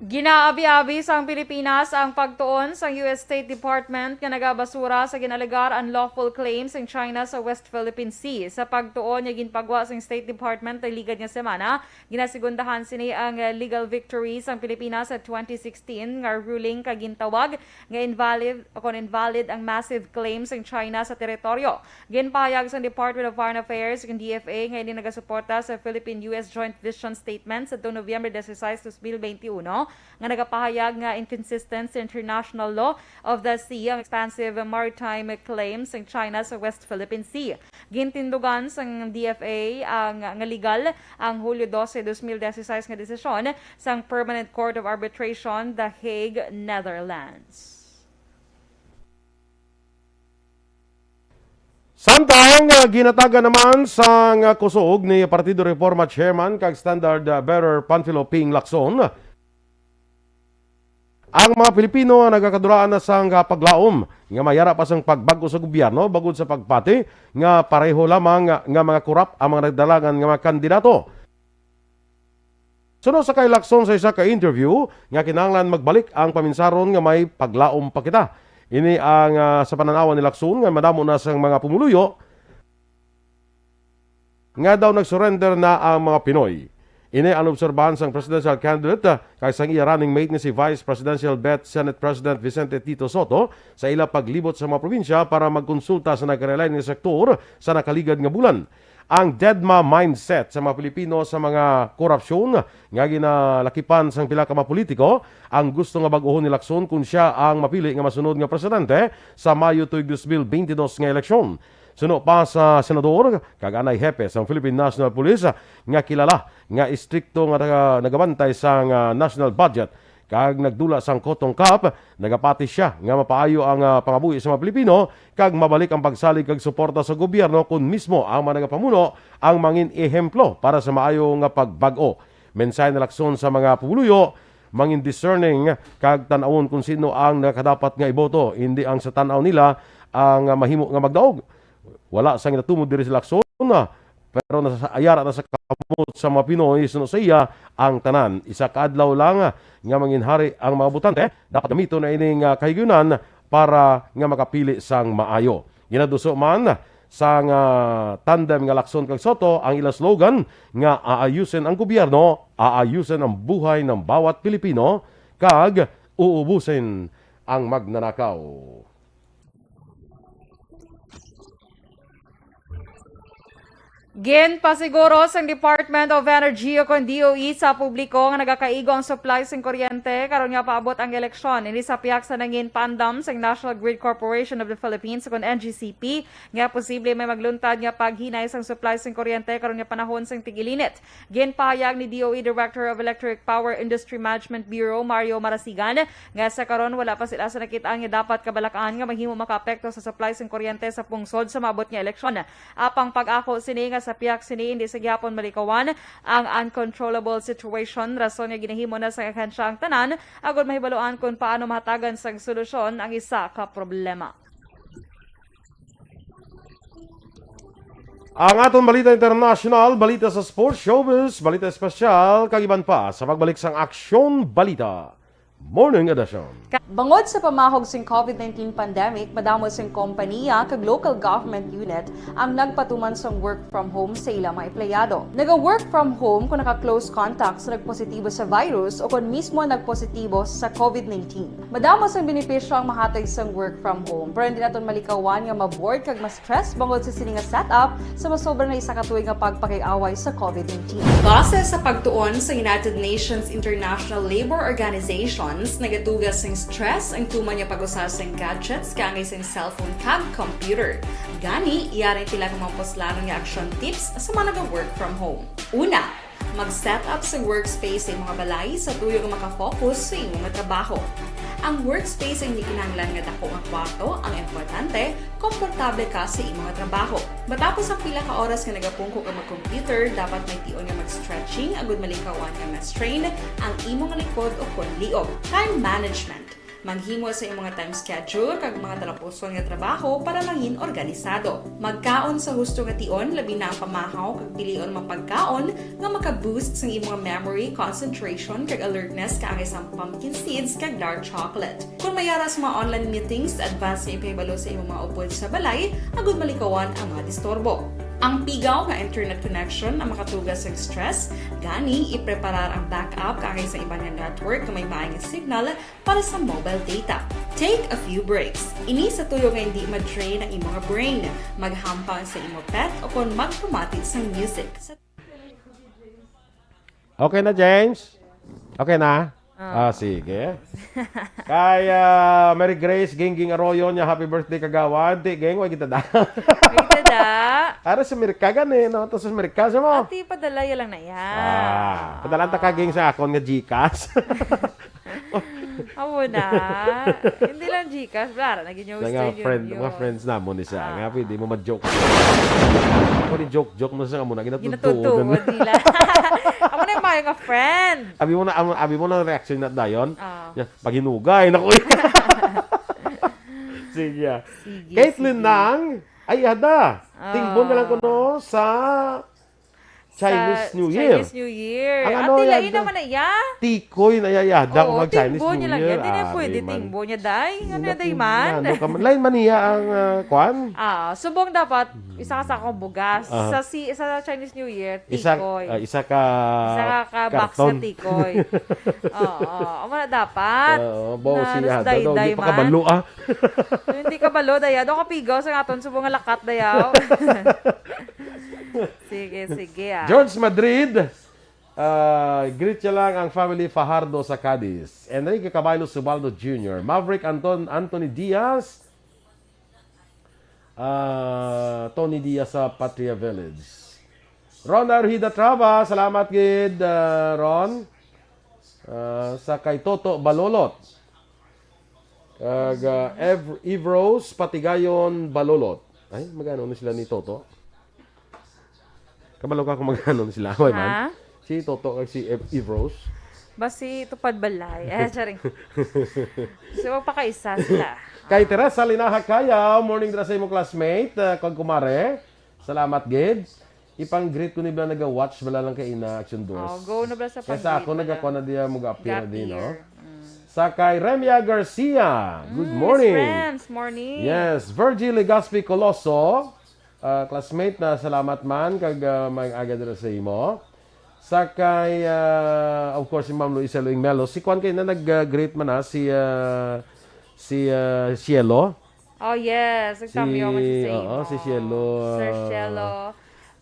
Ginaabi-abi sang Pilipinas ang pagtuon sang U S State Department nga nagabasura sa ginalegar unlawful claim sang China sa West Philippine Sea. Sa pagtuon nga ginpagwa sang State Department sa ligad nga semana, ginasigundahan sini ang, eh, legal victory sang Pilipinas sa twenty sixteen nga ruling kag gintawag nga invalid o kon invalid ang massive claim sang China sa teritoryo. Ginpahayag sang Department of Foreign Affairs, ang D F A, nga ini nagasuporta sa Philippine-U S Joint Vision Statement sa Nobyembre dieciséis, dos mil veintiuno, nga nagapahayag nga inconsistent sa international law of the sea ang expansive maritime claims sang China sa West Philippine Sea. Gintindugan sang D F A ang, nga legal ang Hulyo dose, dos mil dieciséis nga desisyon sang Permanent Court of Arbitration, The Hague, Netherlands. Samtang, ah, ginatagan naman sang, ah, kusog ni Partido Reforma Chairman kag Standard, ah, Bearer Panfilo Ping Lacson ang mga Pilipino nga nagakaduraan na sang, ah, paglaom nga may ara pa sang pagbag-o sa gobyerno bangod sa pagpati nga pareho lamang nga mga korap ang mga nagdalangan nga mga kandidato. Suno sa kay Lacson sa isa ka interview nga kinahanglan magbalik ang paminsaron nga may paglaom pa kita. Ini ang, ah, sa panan-awan ni Lacson nga madamo na sang mga pumuluyo nga daw nag-surrender na ang mga Pinoy. Ini ang obserbahan sang presidential candidate, ah, kag sang iya running mate nga si Vice Presidential bet Senate President Vicente Tito Sotto sa ila paglibot sa mga probinsya para magkonsulta sa nagkalain-lain nga sektor sa nakaligad nga bulan. Ang deadma mindset sa mga Pilipino sa mga korupsyon nga ginalakipan sang pila ka mga politiko ang gusto nga bag-ohon ni Lacson kon sia ang mapili nga masunod nga presidente sa Mayo tuig dos mil bente dos nga eleksyon. Suno pa sa senador kag anay hepe sang Philippine National Police nga kilala nga istrikto nga naga-, nagabantay sang, ah, national budget kag nagdula sang Cotton Cup, nagapati sia nga mapaayo ang, ah, pangabuhi sa mga Pilipino kag mabalik ang pagsalig kag suporta sa gobyerno kon mismo ang mga nagapamuno ang mangin ehemplo para sa maayo nga pagbag-o. Mensahe ni Lacson sa mga pumuluyo, mangin discerning kag tan-awon kon sino ang nakadapat nga iboto, hindi ang sa tan-aw nila ang, ah, mahimo nga magdaog. Wala sang ginatumod diri si Lacson, ah, pero nasa, ayara na sa kamot sa mga Pinoy, suno sa iya ang tanan. Isa ka adlaw lang, ah, nga manginhari ang mga botante, dapat gamiton na ining, ah, kahigayunan para nga makapili sang maayo. Ginaduso man sang, ah, tandem nga Lacson kag Sotto ang ila slogan nga aayusin ang gobyerno, aayusin ang buhay ng bawat Pilipino, kag uubusin ang magnanakaw. Ginpasiguro sang Department of Energy o kon D O E sa publiko nga nagakaigo ang supply sing kuryente karon nga paabot ang eleksyon. Ini sa pihak sa nangin paandam sang National Grid Corporation of the Philippines o kon N G C P nga posible may magluntad nga paghinay sang supply sing kuryente karon nga panahon sang tig-ilinit. Ginpahayag ni D O E Director of Electric Power Industry Management Bureau Mario Marasigan nga sa karon wala pa sila sa nakit-an nga dapat kabalak-an nga mahimo makaapekto sa supply sing kuryente sa pungsod sa maabot nga eleksyon. Apang pag-ako sini nga sa pihak sini hindi sa gihapon malikawan ang uncontrollable situation, rason nga ginahimo na sa ahensya ang tanan agod mahibaluan kon paano mahatagan sang solusyon ang isa ka problema. Ang aton balita international, balita sa sports, showbiz, balita espesyal, kag iban pa sa pagbalik sang Aksyon Balita Morning Edition. Bangod sa pamahog sing COVID nineteen pandemic, madamo sing kompaniya kag local government unit ang nagpatuman sang work from home sa ila mga empleyado. Naga-work from home kung naka-close contact sa nagpositibo sa virus o kon mismo nagpositibo sa COVID nineteen. Madamo sang benepisyo ang mahatag sang work from home, pero hindi naton malikawan nga ma-bored kag ma-stress bangod sa sini nga setup sa masobra na isa ka tuig nga pagpakig-away sa COVID nineteen. Base sa pagtuon sa United Nations International Labor Organizations, nagatuga sing stress ang tuman nga pag-usa sing gadgets kaangay sing cellphone kag computer. Gani, yari ang pila ka mga puslanon nga action tips sa mga naga-work from home. Una, mag-set up sa workspace sa imong balay sa tuyo nga maka-focus sa imong trabaho. Ang workspace ang hindi kinahanglan nga dako nga kwarto, ang importante, komportable ka sa imong trabaho. Matapos ang pila ka oras nga nagapungko ka mag-computer, dapat may tion nga mag-stretching agud malikawan nga ma-strain ang imong likod o kon liog. Time management. Maghimo sa imong time schedule kag mga talapuson nga trabaho para mangin organisado. Magkaon sa husto nga tion, labi na ang pamahaw kag pilion mga pagkaon nga maka-boost sang imong memory, concentration kag alertness kaangay sang pumpkin seeds kag dark chocolate. Kon may ara sa mga online meetings, advance nga ipahibalo sa imong mga upod sa balay agud malikawan ang mga disturbo. Ang pigaw nga internet connection ang makatuga sang stress, gani ipreparar ang backup kaangay sa iban nga network nga may maay nga signal para sa mobile data. Take a few breaks. Ini sa tuyo nga hindi ma-drain ang imong brain. Maghampang sa imo pet o kon magpamati sang music. Sa Okay na, James? Okay na? Ah, sige. Kay ah, Mary Grace Gingging Arroyo niya, happy birthday, kagawad. Di, Ging, wa kita da. Wait na da. Ara sa Amerika gani, no? Tapos sa Amerika sa mo. Ati, padala ya lang na ya. Ah, padala ta ka, Ging, sa akon nga Gcash. Amo na. Hindi lang Gcash, bara na gid yung Sa nga Western friend, Union. Mga friends namon isa, Ah. nga pwede mo ma-joke. Ako ni joke-joke mo sa amo na, ginatutugan. Ginatutugan nila. Amo na yung mga nga friend. Abi mo na, abi, abi mo na reaction na dayon. Ah. Ya, paghinugay na ko. Sige. Sige, Caitlyn sige. Nang, ay, ada. Ah. Tingbon na lang ko, no, sa Chinese New Year. Chinese New Year. Ang ano, lain naman na iya. Tikoy na iya, yada ko mag-Chinese New Year. Tingbo niya lang yan. Di na pwede tingbo niya, day. Ano, day man? Lain man niya ang, ah, kwan? Ah, subong dapat, isa ka sakong bugas. Sa si-, sa Chinese New Year, tikoy. Isa ka, isa ka box na tikoy. Oo, amo na dapat. Oo, bawo siya, daw, di pa kabalo, ah. Hindi kabalo, daya. Daw kapigaw sa aton subong nga lakat, dayaw. Sige, sige, ah. George Madrid, ah, greet siya lang ang family Fajardo sa Cadiz. Enrique Caballo Subaldo Junior, Maverick Anton, Anthony Diaz, ah, Tony Diaz sa Patria Village. Ron Arhida Traba, salamat gid, ah, Ron. Ah, sa kay Toto Balolot. Kag, ah, Ev-, Eve Rose Patigayon Balolot. Ay, magano na sila ni Toto? Kabalo ka kung magano na sila, way man? Ha? Si Toto kag si Ev-, Eve Rose. Basi tupad balay. Eh, charing. So, magpakaisa sila. Kay Teresa Linaha Kayaw, morning dira sa imo classmate, ah, kag kumare. Salamat gid. Ipang-greet ko ni bala naga-watch bala lang kay ina Action Doors. Oh, go na bala sa pag-greet bala. Kaysa ako nagakuha na diya, mag-appear na din, no? Ga-appear. Mm. Sa kay Remia Garcia, good morning. Mm, Miss Renz, morning. Yes, Virgie Legaspi Coloso, ah, classmate na, salamat man, kag, ah, may aga dira sa imo. Sa kay, ah, of course, si Ma'am Luisa Luing Melo. Si kwan kay na nag-greet man na, si, ah, si, ah, Cielo. Oh, yes. Nagtamyaw man siya sa imo. Si, oo, si Cielo, Sir ah, Cielo,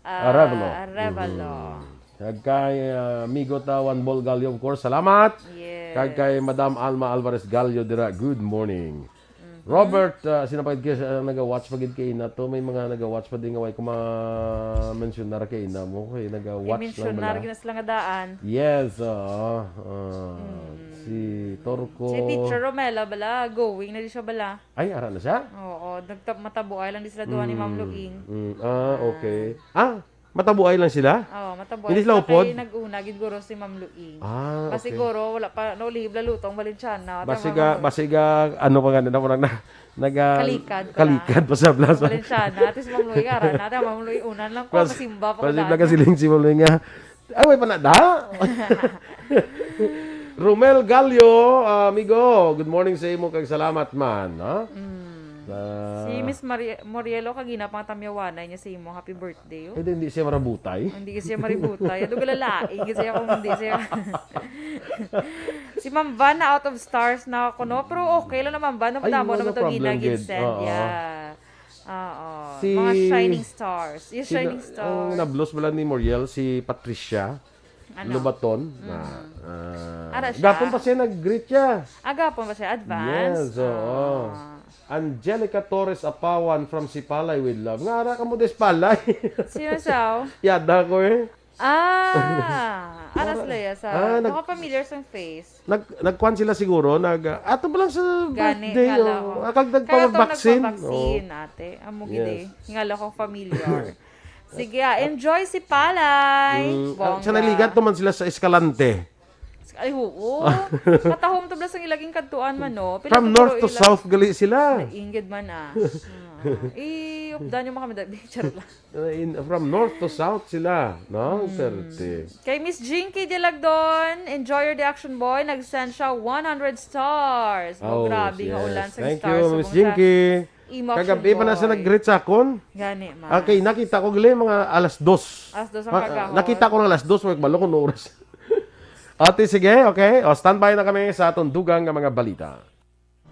ah, Arevalo. Arevalo. Mhm. Kag kay, ah, amigo ta, Juan Bol Gallo, of course, salamat. Yes. Kag kay Madam Alma Alvarez Gallo dira, good morning. Mhm. Robert, ah, sino pa gid kay, ah, naga-watch pa gid kay ina to? May mga naga-watch pa din nga way ko ma-mensionar kay ina mo. Kay naga-watch lang bala. I-mensionar gid na sila nga daan. Yes, oo. Ah, mm, si Torco. Si Teacher Romela bala, going na di siya bala. Ay, ara na siya? Oo, nagta-, matabuay lang di sila duha ni Ma'am Luing. Mm, ah, okay. Ah, matabuay lang sila? Oo, matabuay. Hindi sila upod? Kay nag-una gid guro si Ma'am Luing. Ah, okay. Siguro wala pa, naulihib la luto ang Valenciana. Basiga, basiga, ano pa nga, na, na, naga-, kalikad pa. Kalikad pa sa plaza. Valenciana, ate si Ma'am Luing, ara na, ate Ma'am Luing, unan lang ko, masimba pa ko dati. Basiga kasiling si Ma'am Luing nga, ay, way pa na da? Romel Gallo, ah, amigo, good morning sa imo kag salamat man, ha? Mm. Ah. Si Miss Mari-, Morielo, kagina pang tamyawanay niya sa imo, happy birthday, oh. Eh, di, hindi siya marabutay. Hindi siya maributay. Ito galalain kasi ako, hindi siya. Si Ma'am Van na out of stars na ako, no? Pero okay lang na, Ma'am Van, no? Ay, madamo no, naman no to problem, ginagid gid. Send, oo. Yeah. Oo. Si, mga shining stars. Yung si shining na-, ang stars. Nablos bala ni Moriel, si Patricia Ano? Lobaton. Mm. Na, ah, ara siya. Gapon pa siya nag-greet siya. Ah, gapon pa siya. Advance? Yes, oo. Ah. Angelica Torres Apawan from Sipalay with love. Nga ara ka mo des Palay. Sino siya? Yada ko eh. Ah, ara sila ya sa, ah, nag-, baka familiar sa face. Nag-, nagkuan sila siguro, nag-, ah, ato pa lang sa birthday, oh. Gani, ngala ko. Ah, kag nagpa-vaccine. Kaya to nagpa-vaccine, ate. Amo gid eh. Yes. Ngala ko familiar. Sige, ah, enjoy si Palay. Mm, ah, bongga. Sa naligan to man sila sa Escalante. Ay, oo. Katahom to, blas, ang ilaging kadtuan man, no? Pila to, pero ila-, from north to south gali sila. Nainggid man, ah. Ah, ah. Iupdan niyo man kami, dali. Charot lang. Uh, in, from north to south sila, no? Hmm. Perte. Kay Miss Jinky Dilagdon, enjoy your day, Action Boy. Nag-send siya one hundred stars. Oh, grabe nga ulan sa stars. Oh, yes. Thank you, Miss Jinky. Imo, Action Boy. Kagabi pa na siya nag-greet sa akon. Gani, mas. Okay, nakita ko gali mga alas dos. Alas dos ang kagahon. Ah, nakita ko ng alas dos, wag balo kung oras. Ate, sige, okay. O, standby na kami sa atong dugang nga mga balita.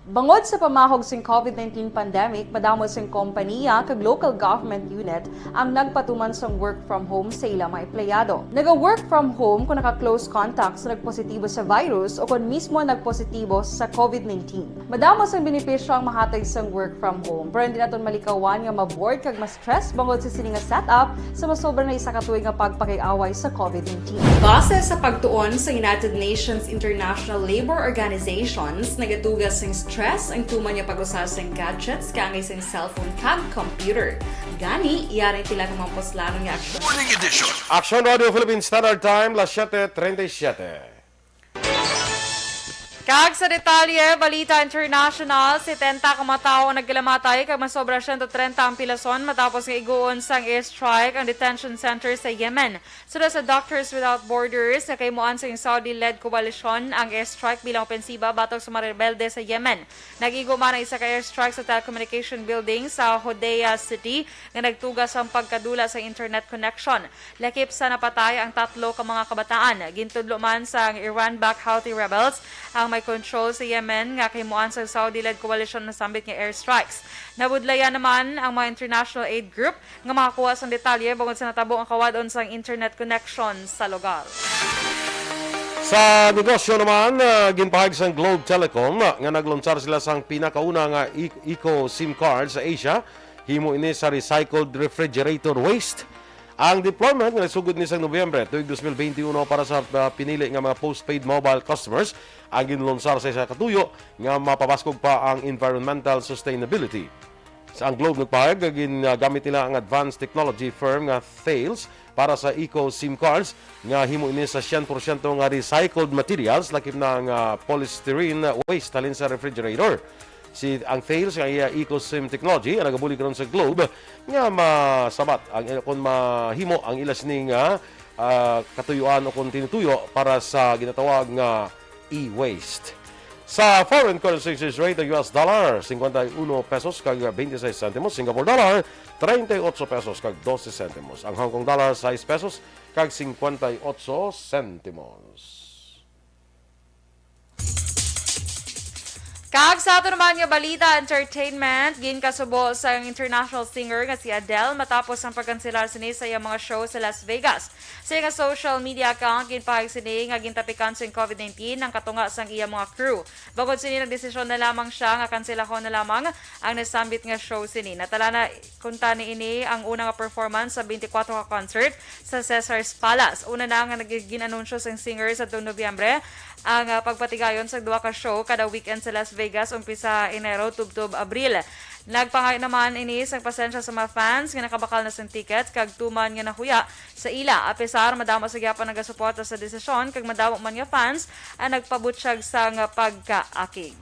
Bangod sa pamahog sing COVID nineteen pandemic, madamo sing kompanya kag local government unit ang nagpatuman sang work from home sa ila mga empleyado. Naga-work from home kung naka-close contact sa nagpositibo sa virus o kon mismo nagpositibo sa COVID nineteen. Madamo sang benepisyo ang mahatag sang work from home, pero hindi naton malikawan nga ma-bored kag ma-stress bangod sa sini nga setup sa masobra na isa ka tuig nga pagpakig-away sa COVID nineteen. Base sa pagtuon sa United Nations International Labour Organizations, nagaduga sing stress ang tuman nga pag-usa sing gadgets kaangay sing cellphone kag computer. Gani, yari tila ka mga puslanon nga aksyon. Morning edition. Action Radio Philippine Standard Time, las siete treinta y siete. Kag sa detalye, balita international, setenta ka mga tawo ang nagkalamatay kag masobra siyento trenta ang pilason matapos nga iguon sang airstrike ang detention center sa Yemen. Sula sa Doctors Without Borders, nga kahimuan sang Saudi-led koalisyon ang airstrike bilang opensiba batok sa mga rebelde sa Yemen. Nag-igo man ang isa ka airstrike sa telecommunication building sa Hodeidah City nga nagtuga sang pagkadula sa internet connection. Lakip sa napatay ang tatlo ka mga kabataan. Gintudlo man sang Iran-backed Houthi rebels ang may control sa Yemen nga kahimuan sang Saudi-led koalisyon nasambit nga airstrikes. Nabudlayan naman ang mga international aid group nga makakuha sang detalye bangod sa natabo nga kawadon sang internet connection sa lugar. Sa negosyo naman, ah, ginpahayag sang Globe Telecom, ah, nga naglunsar sila sang pinakauna nga e-, eco SIM card sa Asia. Himo ini sa recycled refrigerator waste. Ang deployment nga nagsugod ni sang Nobyembre tuig dos mil benti uno para sa, ah, pinili nga mga postpaid mobile customers ang ginlunsar sa isa ka tuyo nga mapabaskog pa ang environmental sustainability. Sa ang Globe nagpahayag nga ginagamit nila ang advanced technology firm nga Thales para sa eco SIM cards nga himo ini sa syen porsyento nga recycled materials, lakip na ang, ah, polystyrene waste halin sa refrigerator. Si ang Thales nga iya eco SIM technology ang nagabulig karon sa Globe nga masabat ang ila, kung mahimo ang ila sini nga, ah, katuyuan o kung tinutuyo para sa ginatawag nga e-waste. Sa foreign currency exchange rate, ang U S dollar, cincuenta y uno pesos kag veintiséis centimos, Singapore dollar, treinta y ocho pesos kag doce centimos, ang Hong Kong dollar, sais pesos kag cincuenta y ocho centimos. Kag sa ato naman nga balita, entertainment, ginkasubo sang international singer nga si Adele matapos ang pagkanselar sini sa iyang mga show sa Las Vegas. Sa iya nga social media account, ginpahayag sini nga gintapikan sang covid nineteen ang katunga sang iya mga crew. Bangod sini, nagdesisyon na lamang siya nga kanselahon na lamang ang nasambit nga show sini. Natala na kuntani ini ang una nga performance sa twenty-four ka concert sa Caesars Palace. Una na nga nag-, gin-anunsyo sang singer sa tuong Nobyembre ang, ah, pagpatigayon sa duha ka show kada weekend sa Las Vegas, umpisa Enero tubtob Abril. Nagpangayo naman ini sang pasensya sa mga fans nga nakabakal na sang tickets kag tuman nga nahuya sa ila. Apesar madamo sa gyapon nagasuporta sa desisyon kag madamo man nga fans ang nagpabutyag sang pagkaakig.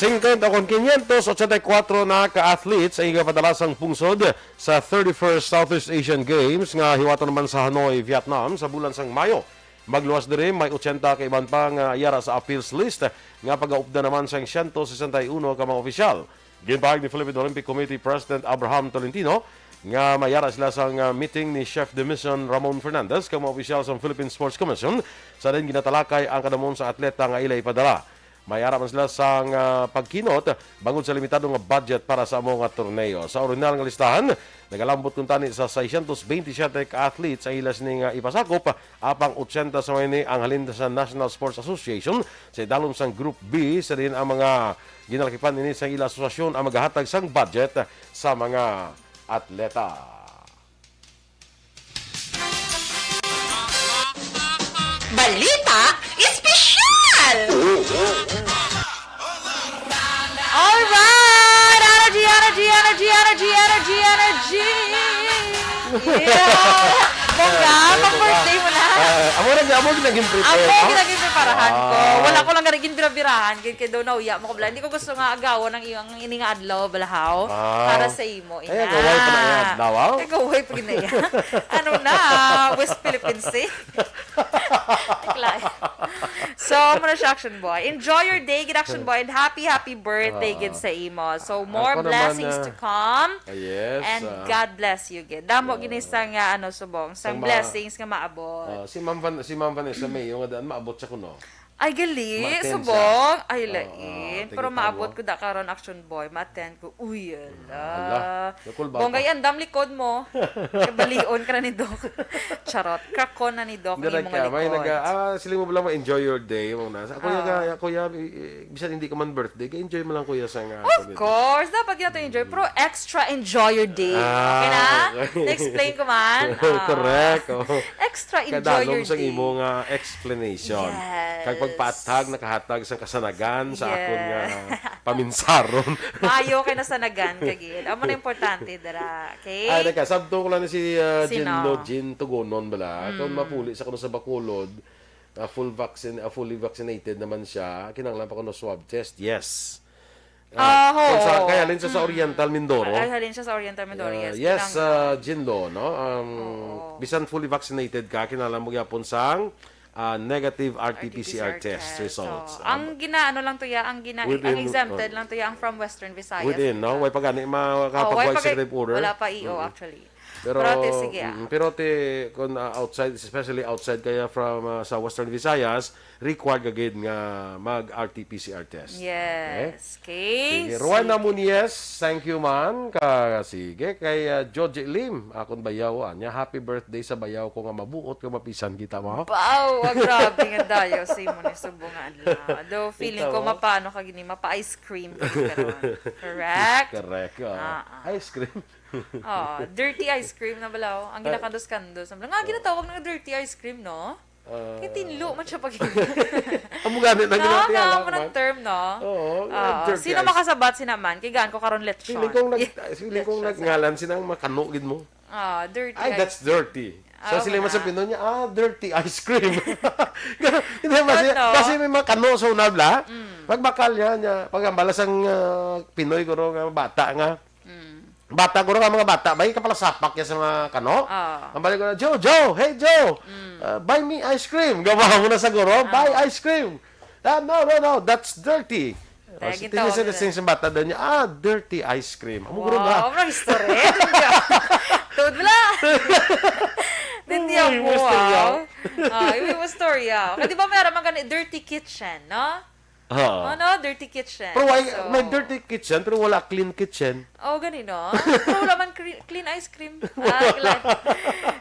Singkwenta kon quinientos ochenta y cuatro na ka athletes ang igapadala sang pungsod sa thirty-first Southeast Asian Games nga hiwaton naman sa Hanoi, Vietnam, sa bulan sang Mayo. Magluwas diri, may ochenta ka iban pa nga yara sa appeals list nga pagaupda naman sang siyento sesenta y uno ka mga opisyal. Ginpahayag ni Philippine Olympic Committee President Abraham Tolentino nga mayara sila sang, ah, meeting ni Chef de Mission Ramon Fernandez kag mga opisyal sang Philippine Sports Commission sa diin ginatalakay ang kadamon sa atleta nga ila ipadala. Mayara man sila sang, ah, pagkinot bangod sa limitado nga budget para sa amo nga torneo. Sa orihinal nga listahan, nagalambot kuntani sa seiscientos veintisiete ka athletes ang ila sini nga ipasakop, apang ochenta sa mga ini ang halin sa National Sports Association sa idalom sang Group B, sa diin ang mga ginalakipan ini sang ila asosasyon ang magahatag sang budget sa mga atleta. Balita Espesyal! Alright! Energy, energy, energy, energy, energy, energy! Yeah! Bongga, pag birthday mo na. Ah, amo ra, amo ginaging prepare, Amo no? Ginaging preparahan ko. Ah. Wala ko lang gani ginbirabirahan, kay, kay daw nauya mo ko bala. Hindi ko gusto nga agawon ang iyang ini nga adlaw, balahaw, ah, para sa imo. Ay, ina. Kagaway pa na yan, dawaw? Kagaway pa na yan. Ano na? West Philippine Sea? Tikla. So, muna siya, Action Boy. Enjoy your day, gid, Action Boy, and happy, happy birthday, ah, gid, sa imo. So, more blessings to come. Ah, yes, and ah, God bless you, gid. Damo, ah, gini sa nga, ano, subong, sang, sang ma-, blessings nga maabot. Ah, si Ma'am Van-, si Ma'am Vanessa Mayo nga daan maabot siya kuno. Ay, gali, subong. Ay, lain. Pero maabot ko da karon, Action Boy. Ma-attend ko. Uy, ala. Bongga, andam likod mo. Kabalion ka na ni Doc. Charot. Crackon na ni Doc ang imong likod. Ah, sila mo lang ma-enjoy your day, mo na. Ako ya, ako ya, bisan hindi ka man birthday, ka-enjoy mo lang, kuya, sa nga. Of course, dapat gyud nato enjoy, pero extra enjoy your day. Okay na? Na-explain ko man? Correct. Extra enjoy your day. Kadalom sa imo nga explanation. Yes. Kag pagpaathag, nakahatag sang kasanagan sa akon nga paminsaron. Maayo kay nasanagan ka gid. Amo na importante. importante dira. Okay? Ay, teka, sabto ko lang ni si, ah, Sino? Jinlo, Jin Tugonon bala. Kung Mm. mapuli sa kuno sa Bacolod, ah, full vaccin-, ah, fully vaccinated naman siya, kinahanglan pa kuno swab test. Yes. Ah, Ah, kung sa, oo. Kay halin siya sa Mm. Oriental Mindoro. Ay, halin siya sa Oriental Mindoro, Ah, yes. yes, Kinahanglan. ah, Jinlo, no? Um, Oo. Bisan fully vaccinated ka, kinahanglan mo gyapon sang, ah, negative R T P C R R T P C R test test. results. So, Ah, ang ginaano lang to ya, ang gina-, within, ang exempted uh, lang to ya, ang from Western Visayas, within, no? Di ba? Way pa gani Oo, way makakapag-, pa gani. Executive order. Wala pa, E O, Mm-mm. actually. Pero, Pero, te, sige, ah. mm, pero, te, kung, ah, outside, especially outside kaya from, ah, sa Western Visayas, required ka gid nga mag R T P C R test. Yes. Okay? Okay. Sige. Ruana Muniez, thank you, man. Ka, sige. Kay, ah, George Lim, akon bayaw, ah, niya, "Happy birthday sa bayaw ko nga mabuot nga mapisan kita mo." Baw, ah, grabe nga dayaw sa imo ni subong nga adlaw. Although, feeling ko, Ikaw? mapano ka gini, mapa-ice cream ka gid karon. Correct? Correct, oo. Ah, ah. Ice cream. Oo, dirty ice cream na bala, oh. Ang Ah. ginakandos-kandos. Ang nga, ginatawag na dirty ice cream, no? Ah. Kay tinlo man siya pag- Amo gani na No, ginatawag nga, amo nang man. term, no? Oo, Oo. dirty Sino ice. makasabat sina man? Kay gaan ko karon lechon. Feeling kong nag-, Yes. feeling kong Lechon sa nagngalan sila ang makano gid mo. Ah, dirty Ay, ice. that's dirty. So, Ah, sila wala. man sa Pinoy niya, "Ah, dirty ice cream." Hindi, basi, Ano? basi may makano sa unab la. Mm. Pagbakal niya, niya, pag ang balas ang, ah, Pinoy ko ro nga bata nga, Mm. Bata, guro nga mga bata, bay, kapalasapak niya sa mga kano. Ah. Ang balik ko na, "Joe, Joe, hey, Joe, Mm. uh, buy me ice cream." Gawa mo na sa guro, "Buy Ah. ice cream." Ah, "No, no, no, that's dirty." Kaya Oh, si gintawag Tingin sa nila. Tingin sa bata daw niya, "Ah, dirty ice cream." Amo guro Wow, na. Ang istorya. Tuod bala. Hindi Uy, ako, istorya. Wow. Ah, iwi mo istorya. Kasi di ba may araman gani, dirty kitchen, no? Oo. Ano? Dirty kitchen. Pero why, So, may dirty kitchen, pero wala clean kitchen? Oh, gani, no? Pero wala man cre-, clean ice cream. Ah, clean.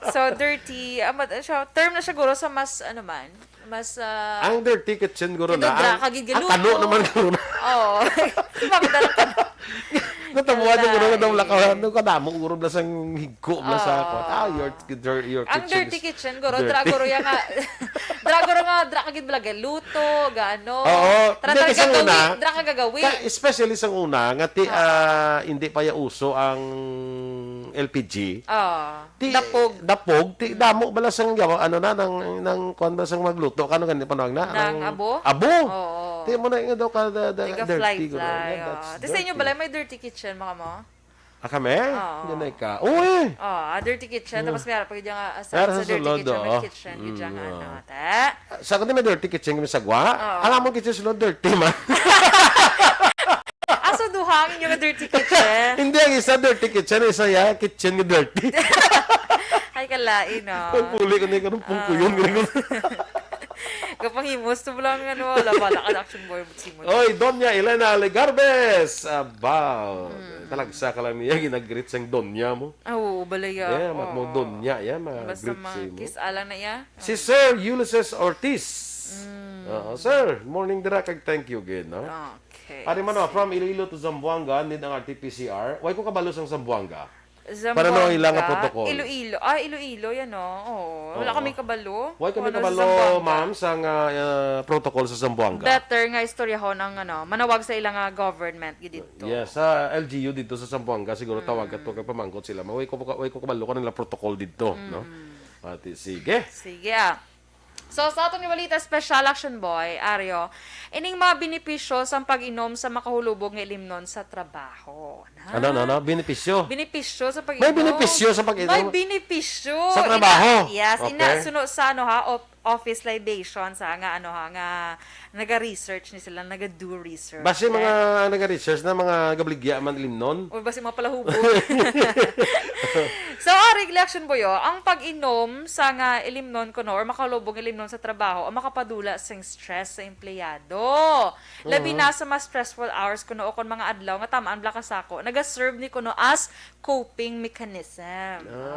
So, dirty. Ah, mat-, siya, term na siya, guro, sa mas, ano man, mas, ah, Ang dirty kitchen, guro, Ito, na, dra ang, ka gid ang galuto. Kano naman, guro, na. Oo. Sumagda na ka. Natabuan yung guro, Kalay. Nung lakaw, nung kadamo, guro, na sang higko, na sa, Ah. Kwan. Ah, your, your, your Ang kitchen dirty is kitchen, guro, dra, dirty. Guro, ya nga, dra, guro nga, dra ka gid bala galuto, gaano. Oo. Tra, Hindi, dra kasi gagawi, una, dra ka gagawi. Ka-, especially sa una, nga ti-, Oo. ah, hindi pa ya uso ang L P G. Oo. Ti-, Dapog. dapog, ti-, Mm. damo bala sang gawa, ano na, nang, nang, kwan bala sang magluto, kano gani panawag na? Nang Nang abo? abo. Oo. Ti mo na nga daw ka, da, da, Tiga dirty, fly, guro. Fly, Yeah, oo. that's Ti sa inyo dirty. Bala, may dirty kitchen, mga mo? Ah, kami? Oo. Yan ay ka. Uy! Oh, ah, dirty kitchen. Hmm. Tapos may harap pa yun yung, ah, sa, Pero sa sa dirty sulod, kitchen, may oo. Kitchen, yun Mm, yung ano, oo. Te. Sa akin, may dirty kitchen kami sa gwa. Oo. Ang among kitchen sulod, dirty man. Ah, so duha ang inyo nga dirty kitchen? Hindi, ang isa dirty kitchen, isa ya, kitchen nga dirty. Ay, kalain, no? Pagpuli ko na yung kanong pungkuyon, Oo. ganun. Kapanghimus, to lang, ano, wala, wala ka, action boy, Simon. Oy, Doña Elena Legarbes! About. Mm. Talagsa ka lang niya, ginag-greet sang Doña mo. Ah, oo, balaya. Yeah, mat mo Oo. Doña, yeah, mga Basta greet mga sa imo. Kiss, alang na, yeah. Si Sir Ulysses Ortiz. Mm. Oo, sir, morning dira, kag thank you again, no? Okay, Ari man, oh, sige. From Iloilo to Zamboanga, need ang R T P C R. Why ko kabalo sang Zamboanga? Zamboanga. Para no ilang nga protocol. Iloilo. Ah, Iloilo yan, oh. Oo. Wala Oo. Kami kabalo. Why kami Ano sa kabalo, Zamboanga? Ma'am, sa nga, uh, protocol sa Zamboanga? Better nga istoryahon ang, ano, manawag sa ilang nga government gid dito. Yes, sa L G U dito sa Zamboanga, siguro tawag ka to Mm. kay pamangkot sila. Maway ko, way ko kabalo kung nila protocol dito, no? Mm. Pati, sige. Sige, ah. So, sa aton nga balita, special action boy, Ario, ining mga benepisyo sang pag-inom sa makahulubog nga ilimnon sa trabaho. Na? Ano, ano, ano? Benepisyo? Benepisyo sa pag-inom. May benepisyo sa pag-inom? May benepisyo. Sa trabaho? Ina, yes, ina, Okay. suno sa, ano, ha, op-, office libations, ha, nga, ano, ha, nga naga-research ni sila, naga-do research. Basi mga naga-research na mga gabligya man ilimnon? O basi mga palahubog. So, ari, election boy, oh, ang pag-inom sa nga ilimnon kuno or makalubog nga ilimnon sa trabaho ang makapadula sing stress sa empleyado. Labi Mhm. na sa mas stressful hours kuno o kon mga adlaw nga tamaan bala ka sako, naga-serve ni kuno as coping mechanism. Ah,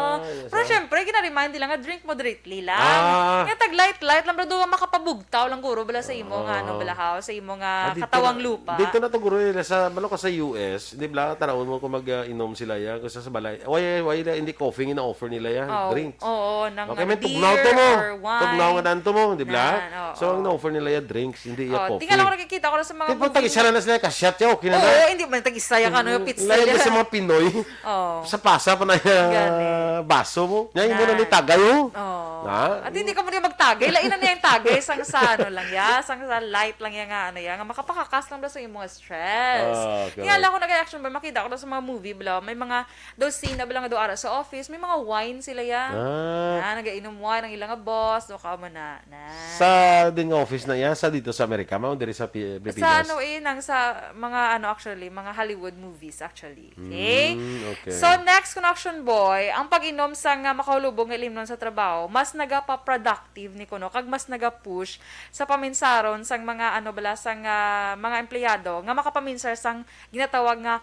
Oh. Yes, Pero ah. syempre, gina-remind nila nga drink moderately lang. Ah. Nga tag light-light lang, pero doon makapabugtaw lang guro bala sa imo nga, ano, Ah. bala, haw, sa imo nga Ah, dito katawang na, lupa. Dito na to, guro, eh, sa, malo ka sa U S, di ba, tanawon mo kung mag, ah, inom sila yan, kung sa, sa balay. Why, pa ila, hindi coffee ang ina-offer nila ya, Oh, drinks. Oo, nang Okay, mga may tugnaw beer to mo. or wine. Tugnaw nga dan to mo, di ba? Nan, oo. So, ang ina-offer nila ya, drinks, hindi ya Oh, coffee. Tingala ko, nakikita ko na sa mga Di ba, movie. Tag-isa na na sila, kasyat ya, okay na na. Oo, hindi man tag-isa ya, ano, Mm, pizza lain ya. na sa mga Pinoy. Oh. Sa pasa pa na ya, Gani. baso mo. Nya, imo na Nan. ni tagay, oh. Oh. Ha? At hindi ka mo rin magtagay. Lain na niya yung tagay. Sang sa ano lang ya. Sang sa light lang ya nga, ano ya. Nga makapakakas lang ba sa imong stress. Ah, okay. Kaya lang ako nag-action ba, makita ko na sa mga movie, bla, may mga daw scene na bala nga daw ara sa office, may mga wine sila ya. Ah. Ah, nagainom wine ang ilang boss, o ka mo na, na. Sa ding office na iya, sa dito sa Amerika, mao diri sa Pi-, Pilipinas? Sa ano eh, nang sa mga ano actually, mga Hollywood movies actually. Okay? Mm, okay. So next, kun action boy, ang pag-inom sa nga makahulubong nga ilimnon sa trabaho, mas nagapa-productive ni kuno, kag mas naga-push sa paminsaron sang mga ano bala, sang ah, mga empleyado nga makapaminsar sang ginatawag nga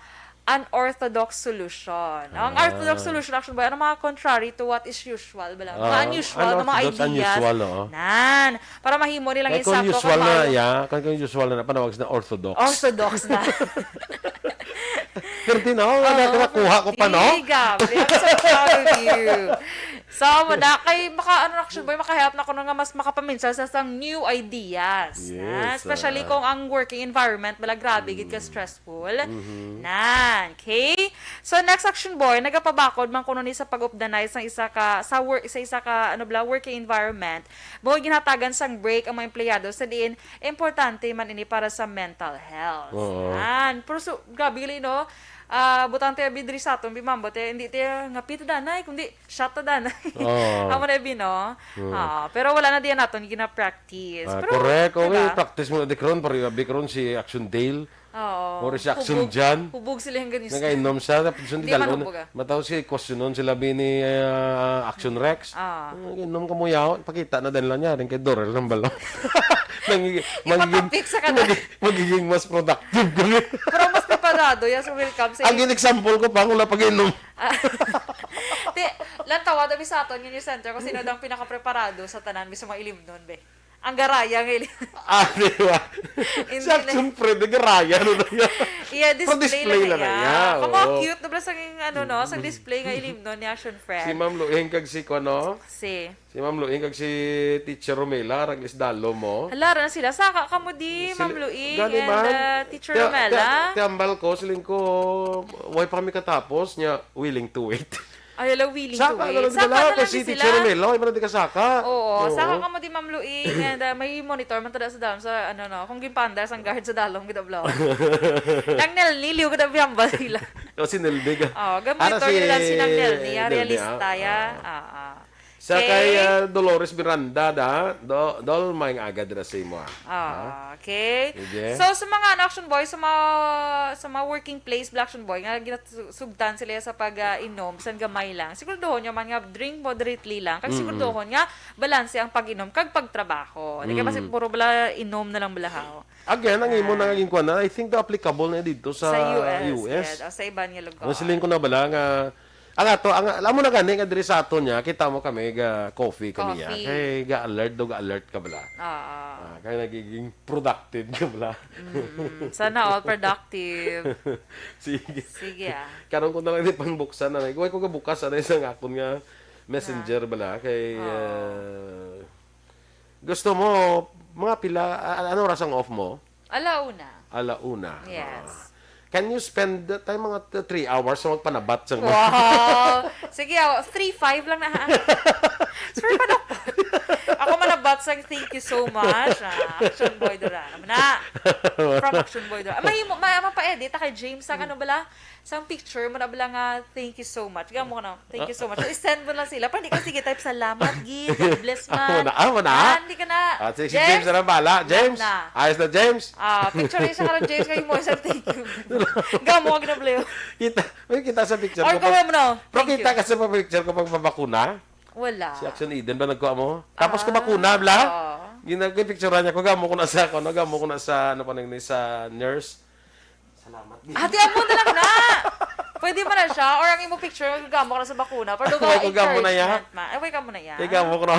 unorthodox solution. Ang Ah. orthodox solution, action boy, ano, mga contrary to what is usual bala, mga Ah, unusual nga mga unorthodox, ideas. Unusual, oo. Nan, para mahimo nilang Eh, kung insakto usual kag na, maayo. Ya, kung, kung usual na, panawag na orthodox. Orthodox na. Pero di na, oh, wala Oo, ka nakuha ko pa, no? Di, grabe. I'm so proud of you. So, wala. Kay, maka, ano, action boy, makahelp na ko nga mas makapaminsar sa sang new ideas. Yes, Na, especially ah. kung ang working environment, bala, grabe, gid ka Mm. stressful. Mm-hmm. Nan, okay? So, next action boy, nagapabakod man kuno ni sa pag-updanay sa isa ka, sa work, sa isa ka, ano bala, working environment. Mao ginhatagan sang break ang mga empleyado sa diin importante man ini para sa mental health. Oo. Yan. Pero so, grabe gali, no? Ah, butang tayo bi diri sa aton, bi Mambo, tayo, hindi tayo ngapit danay, kundi shot ta danay. Oo. Amo na bi, no? Oo. Ah, pero wala na diyan naton gina-practice. Ah, Pero, correct. Okay, diba? Practice mo na di karon, pero abi karon si Action Dale. Oo. Or si Action Hubog. Jan. Hubog sila yung ganyan. Nagainom siya, tapos hindi Di man dalon. Hubog, ah. Mataw si questionon sila bi ni, ah, Action Rex. Ah. Nagainom ka mo yaw, ipakita na din lang niya, rin kay Dorel ng balo. Nangigi-, magiging, Ipapapik sa kanila. magi-, magiging mas productive kami. Pero mas preparado yan sa welcome. Sa Ang example ko pa, wala pag-inom. Ah. Ti, lantawa daw sa aton, yun yung center, kung sino daw ang pinakapreparado sa tanan, mismo mga ilimnon, be. Ang garaya nga ili- Ah, di ba? Hindi Si na. Action Fred, ang garaya, ano na yan? Iya, Pero display display lang lang na na niya, iya. Kamo, oo. Cute na pala sa, ano, no? Sa Mm. display nga ilimnon ni Action Fred. Si Ma'am Luing kag si, kuno? Si. Si Ma'am Luing kag si Teacher Romela, rag isdalo mo. Hala, ra na sila. Saka kamo di, Sila, Ma'am Luing gani and, man. uh, Teacher Tiya-, Romela. tiya-, tiambal ko, siling ko, why pa kami katapos niya, willing to wait. Ay, ala, willing Saka to na wait. lang Saka sila, na lang kasi di Teacher sila. Romela, why pa na di ka saka? Oo, Oo. saka ka mo di, Ma'am Luing, and, uh, may monitor man tada sa dalom sa, ano, no, kung gimpandar sang guard sa dalom, gid ablaw. Nang nililiw, gid abiyamba sila. O, si Nelby ka. Oh, gamay Ara to, si yun lang si Nang Nelby, ah, Nelby, realista, ah, ya. ah. Ah, ah. Sa Okay. kay, ah, Dolores Miranda, da, do, Dol, maayong aga dira sa imo, ah. Ah, Ha? okay. Sige. So, sa mga, ano, action boy, sa mga, sa mga working place, black action boy, nga ginasugtan sila sa pag, ah, inom, bisan gamay lang. Siguraduhon nyo man nga drink moderately lang. Kag Mm-mm. siguraduhon nga balanse ang pag-inom kag pagtrabaho. Di kay basi Mm. puro bala inom na lang balahaw. Again, ang imo Ah. naging kuwan na, I think the applicable na dito sa Sa U S, U S. yes. O, sa iban nga lugar. Ang siling ko na bala nga, ang ato, ang, alam mo na gani nga diri sa ato niya, kita mo kami, ga coffee kami niya. Coffee. Kay ga-alert do, ga-alert ka bala. Oo. Ah, kaya nagiging productive ka bala. Mm-mm. Sana all productive. Sige. Sige, ah. Karon ko na lang di pang buksan na. Iguway ko ga bukas, ano, isang akon nga messenger Ah. bala. Kay, Oo. ah, gusto mo, mga pila, a-, ano oras ang off mo? Ala una. Ala una. Yes. Ah. Can you spend the time, mga t-, three hours sa magpanabat sa mga Wow! Sige, oh, three five lang na, ha? Sir, paano? Ako manabat sa thank you so much. Ah, Action Boy Duran. Ano na? From Action Boy Duran. Ah, may, may, mapa-edit, ah, kay James, ang ano bala? Sa picture mo na bala nga, "Thank you so much." Gamo ko na, "Thank you so much." So, i-send mo lang sila. Pwede ka, sige, type, "Salamat, gid. God bless, man." Amo na, amo na. Ah, hindi ka na. Ah, si, si James? James na lang bahala. Yan James? na. Ayos na, James? Ah, picture isa ka lang, James, kayo mo, isang thank you. Gamo ka ginableo. Kita, may kita sa picture Or ko. Kaya mo na, Pero thank you. Kita ka sa picture ko pag mabakuna? Wala. Si Action Eden ba nagkuha mo? Tapos Ah, kabakuna, bla? Oo. Ginag-picturean niya ko, gamo ko na sa, ano, gamo ko na sa, ano pa nang, sa nurse. Salamat. Ate, amo na lang na. Pwede man na siya. Or ang imo picture, gamo ka na sa bakuna. Pero Ay, dugaw ko gamo na ya. encouragement, ma. Ay, wait, gamo na ya. Ikaw mo ko na.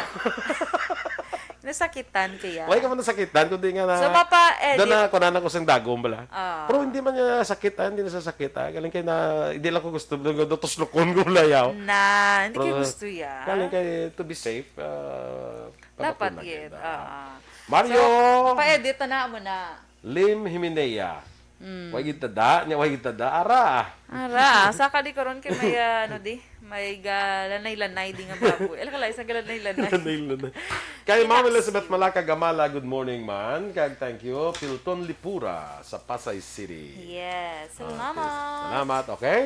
Nasakitan kaya. Why ka man nasakitan, kundi nga na... So, mapa-edit. Doon na, kunan ako sang dagom bala. Ah. Pero hindi man niya sakit, ah, hindi na sa sakit, ah. Galing kay na, hindi lang ko gusto, tuslukon ko layaw. Na, hindi kayo Pero, gusto yan. Galing kay, to be safe, ah, Dapat pabakuna yet. gyud, ah. Ah. Mario So, pa-edit na mo na. Lim Himenea. Mm. Way gid tada, nya way gid tada, ara. Ara, sa ka di karon kay may ah, ano di, may galanay-lanay di nga baboy. Ala ka lang, isang galanay-lanay. Lanay-lanay. Kay Ma'am Relax. Elizabeth Malaca Gamala, good morning man. Kag thank you, Pilton Lipura sa Pasay City. Yes, Ah, salamat. Salamat, okay?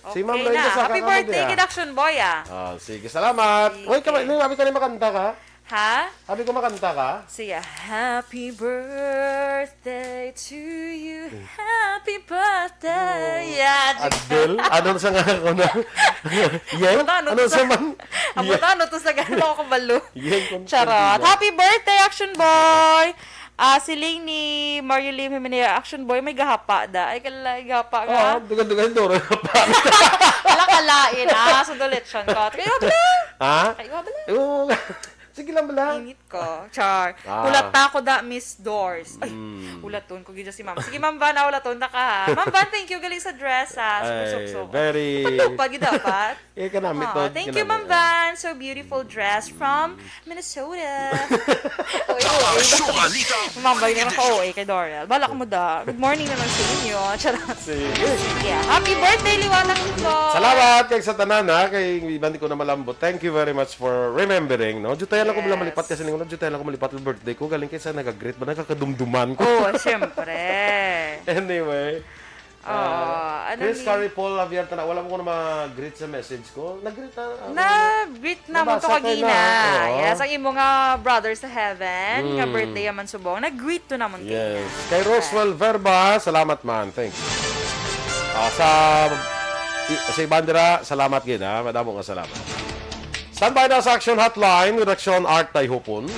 Okay Ma'am na. Loida sa Happy kakapon birthday, niya. Kid Action Boy, ah. Ah, sige, salamat. Sige. Uy, kamay, abi ka na makanta ka? Ha? Abi ko makanta ka? Siya, happy birthday to you, happy birthday. Yeah, Adel? Ano sa nga ako na? Yen? Ano, ano Ano to sa sa- man? Amo to, ano to sa gano'n ako kabalo? Yen, kung Charot. kung di ba? Happy birthday, Action Boy! Ah, siling ni Mario Lim Jimenez, Action Boy, may gahapa da. Ay, kala, gahapa nga. Oh, dugan-dugan, duro na pa. Wala ka lain, ah. Sundo lechon ko. Kayo, bala! Ha? Kayo, bala! Oo. Sige lang bala. Init ko. Char. Ah. Hulat ta ko da, Miss Doors. Ay, Mm. hulaton ko gid si Ma'am. Sige, Ma'am Van, ah, hulaton na ka, ha. Ma'am Van, thank you galing sa dress, ha. Ay, Suksukso. very... Patupad, gid dapat. Eh, kanami Ah, to, thank you, Ma'am kanami. Van. So beautiful dress from Minnesota. Oy, oy. Ma'am Van, nga ka, oy, kay Doriel. Bala ko mo da. Good morning naman sa inyo. Charot. Sige. Yeah. Happy birthday, Liwanag Itlog. Salamat kay sa tanan, ha, kay iban di ko na malambot. Thank you very much for remembering, no? Jutay lang ko bala Yes. malipat kasi ningon jutay lang ko malipat ang birthday ko, galing kay sa nagagreet ba, nakakadumduman ko. Oh, siyempre. Anyway. Oh, ah, ano Chris ni- Carrie Paul Javier, tana, wala mo ko na mag-greet sa message ko. Nag-greet na. Ano, Na-greet na mo to nabasa ko kagina. na. Oo. Yes, ang imo nga brother sa heaven, nga Mm. birthday man subong, nag-greet to naman Yes. kanya. Kay Roswell Verba, salamat man. Thank you. Ah, sa i- sa iban dira, salamat gid, ha. Madamo nga salamat. Standby na sa Action Hotline with Action Art Tayhupon.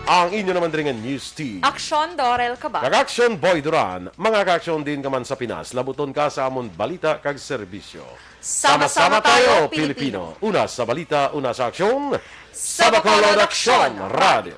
Ang inyo naman diri nga news team. Action, Dorel ka ba? Kag Action Boy Duran, mga ka-action din ka man sa Pinas, labuton ka sa amon balita kag serbisyo. Sama-sama tayo, Pilipino. Una sa balita, una sa aksyon, Sa Bacolod Action Radio.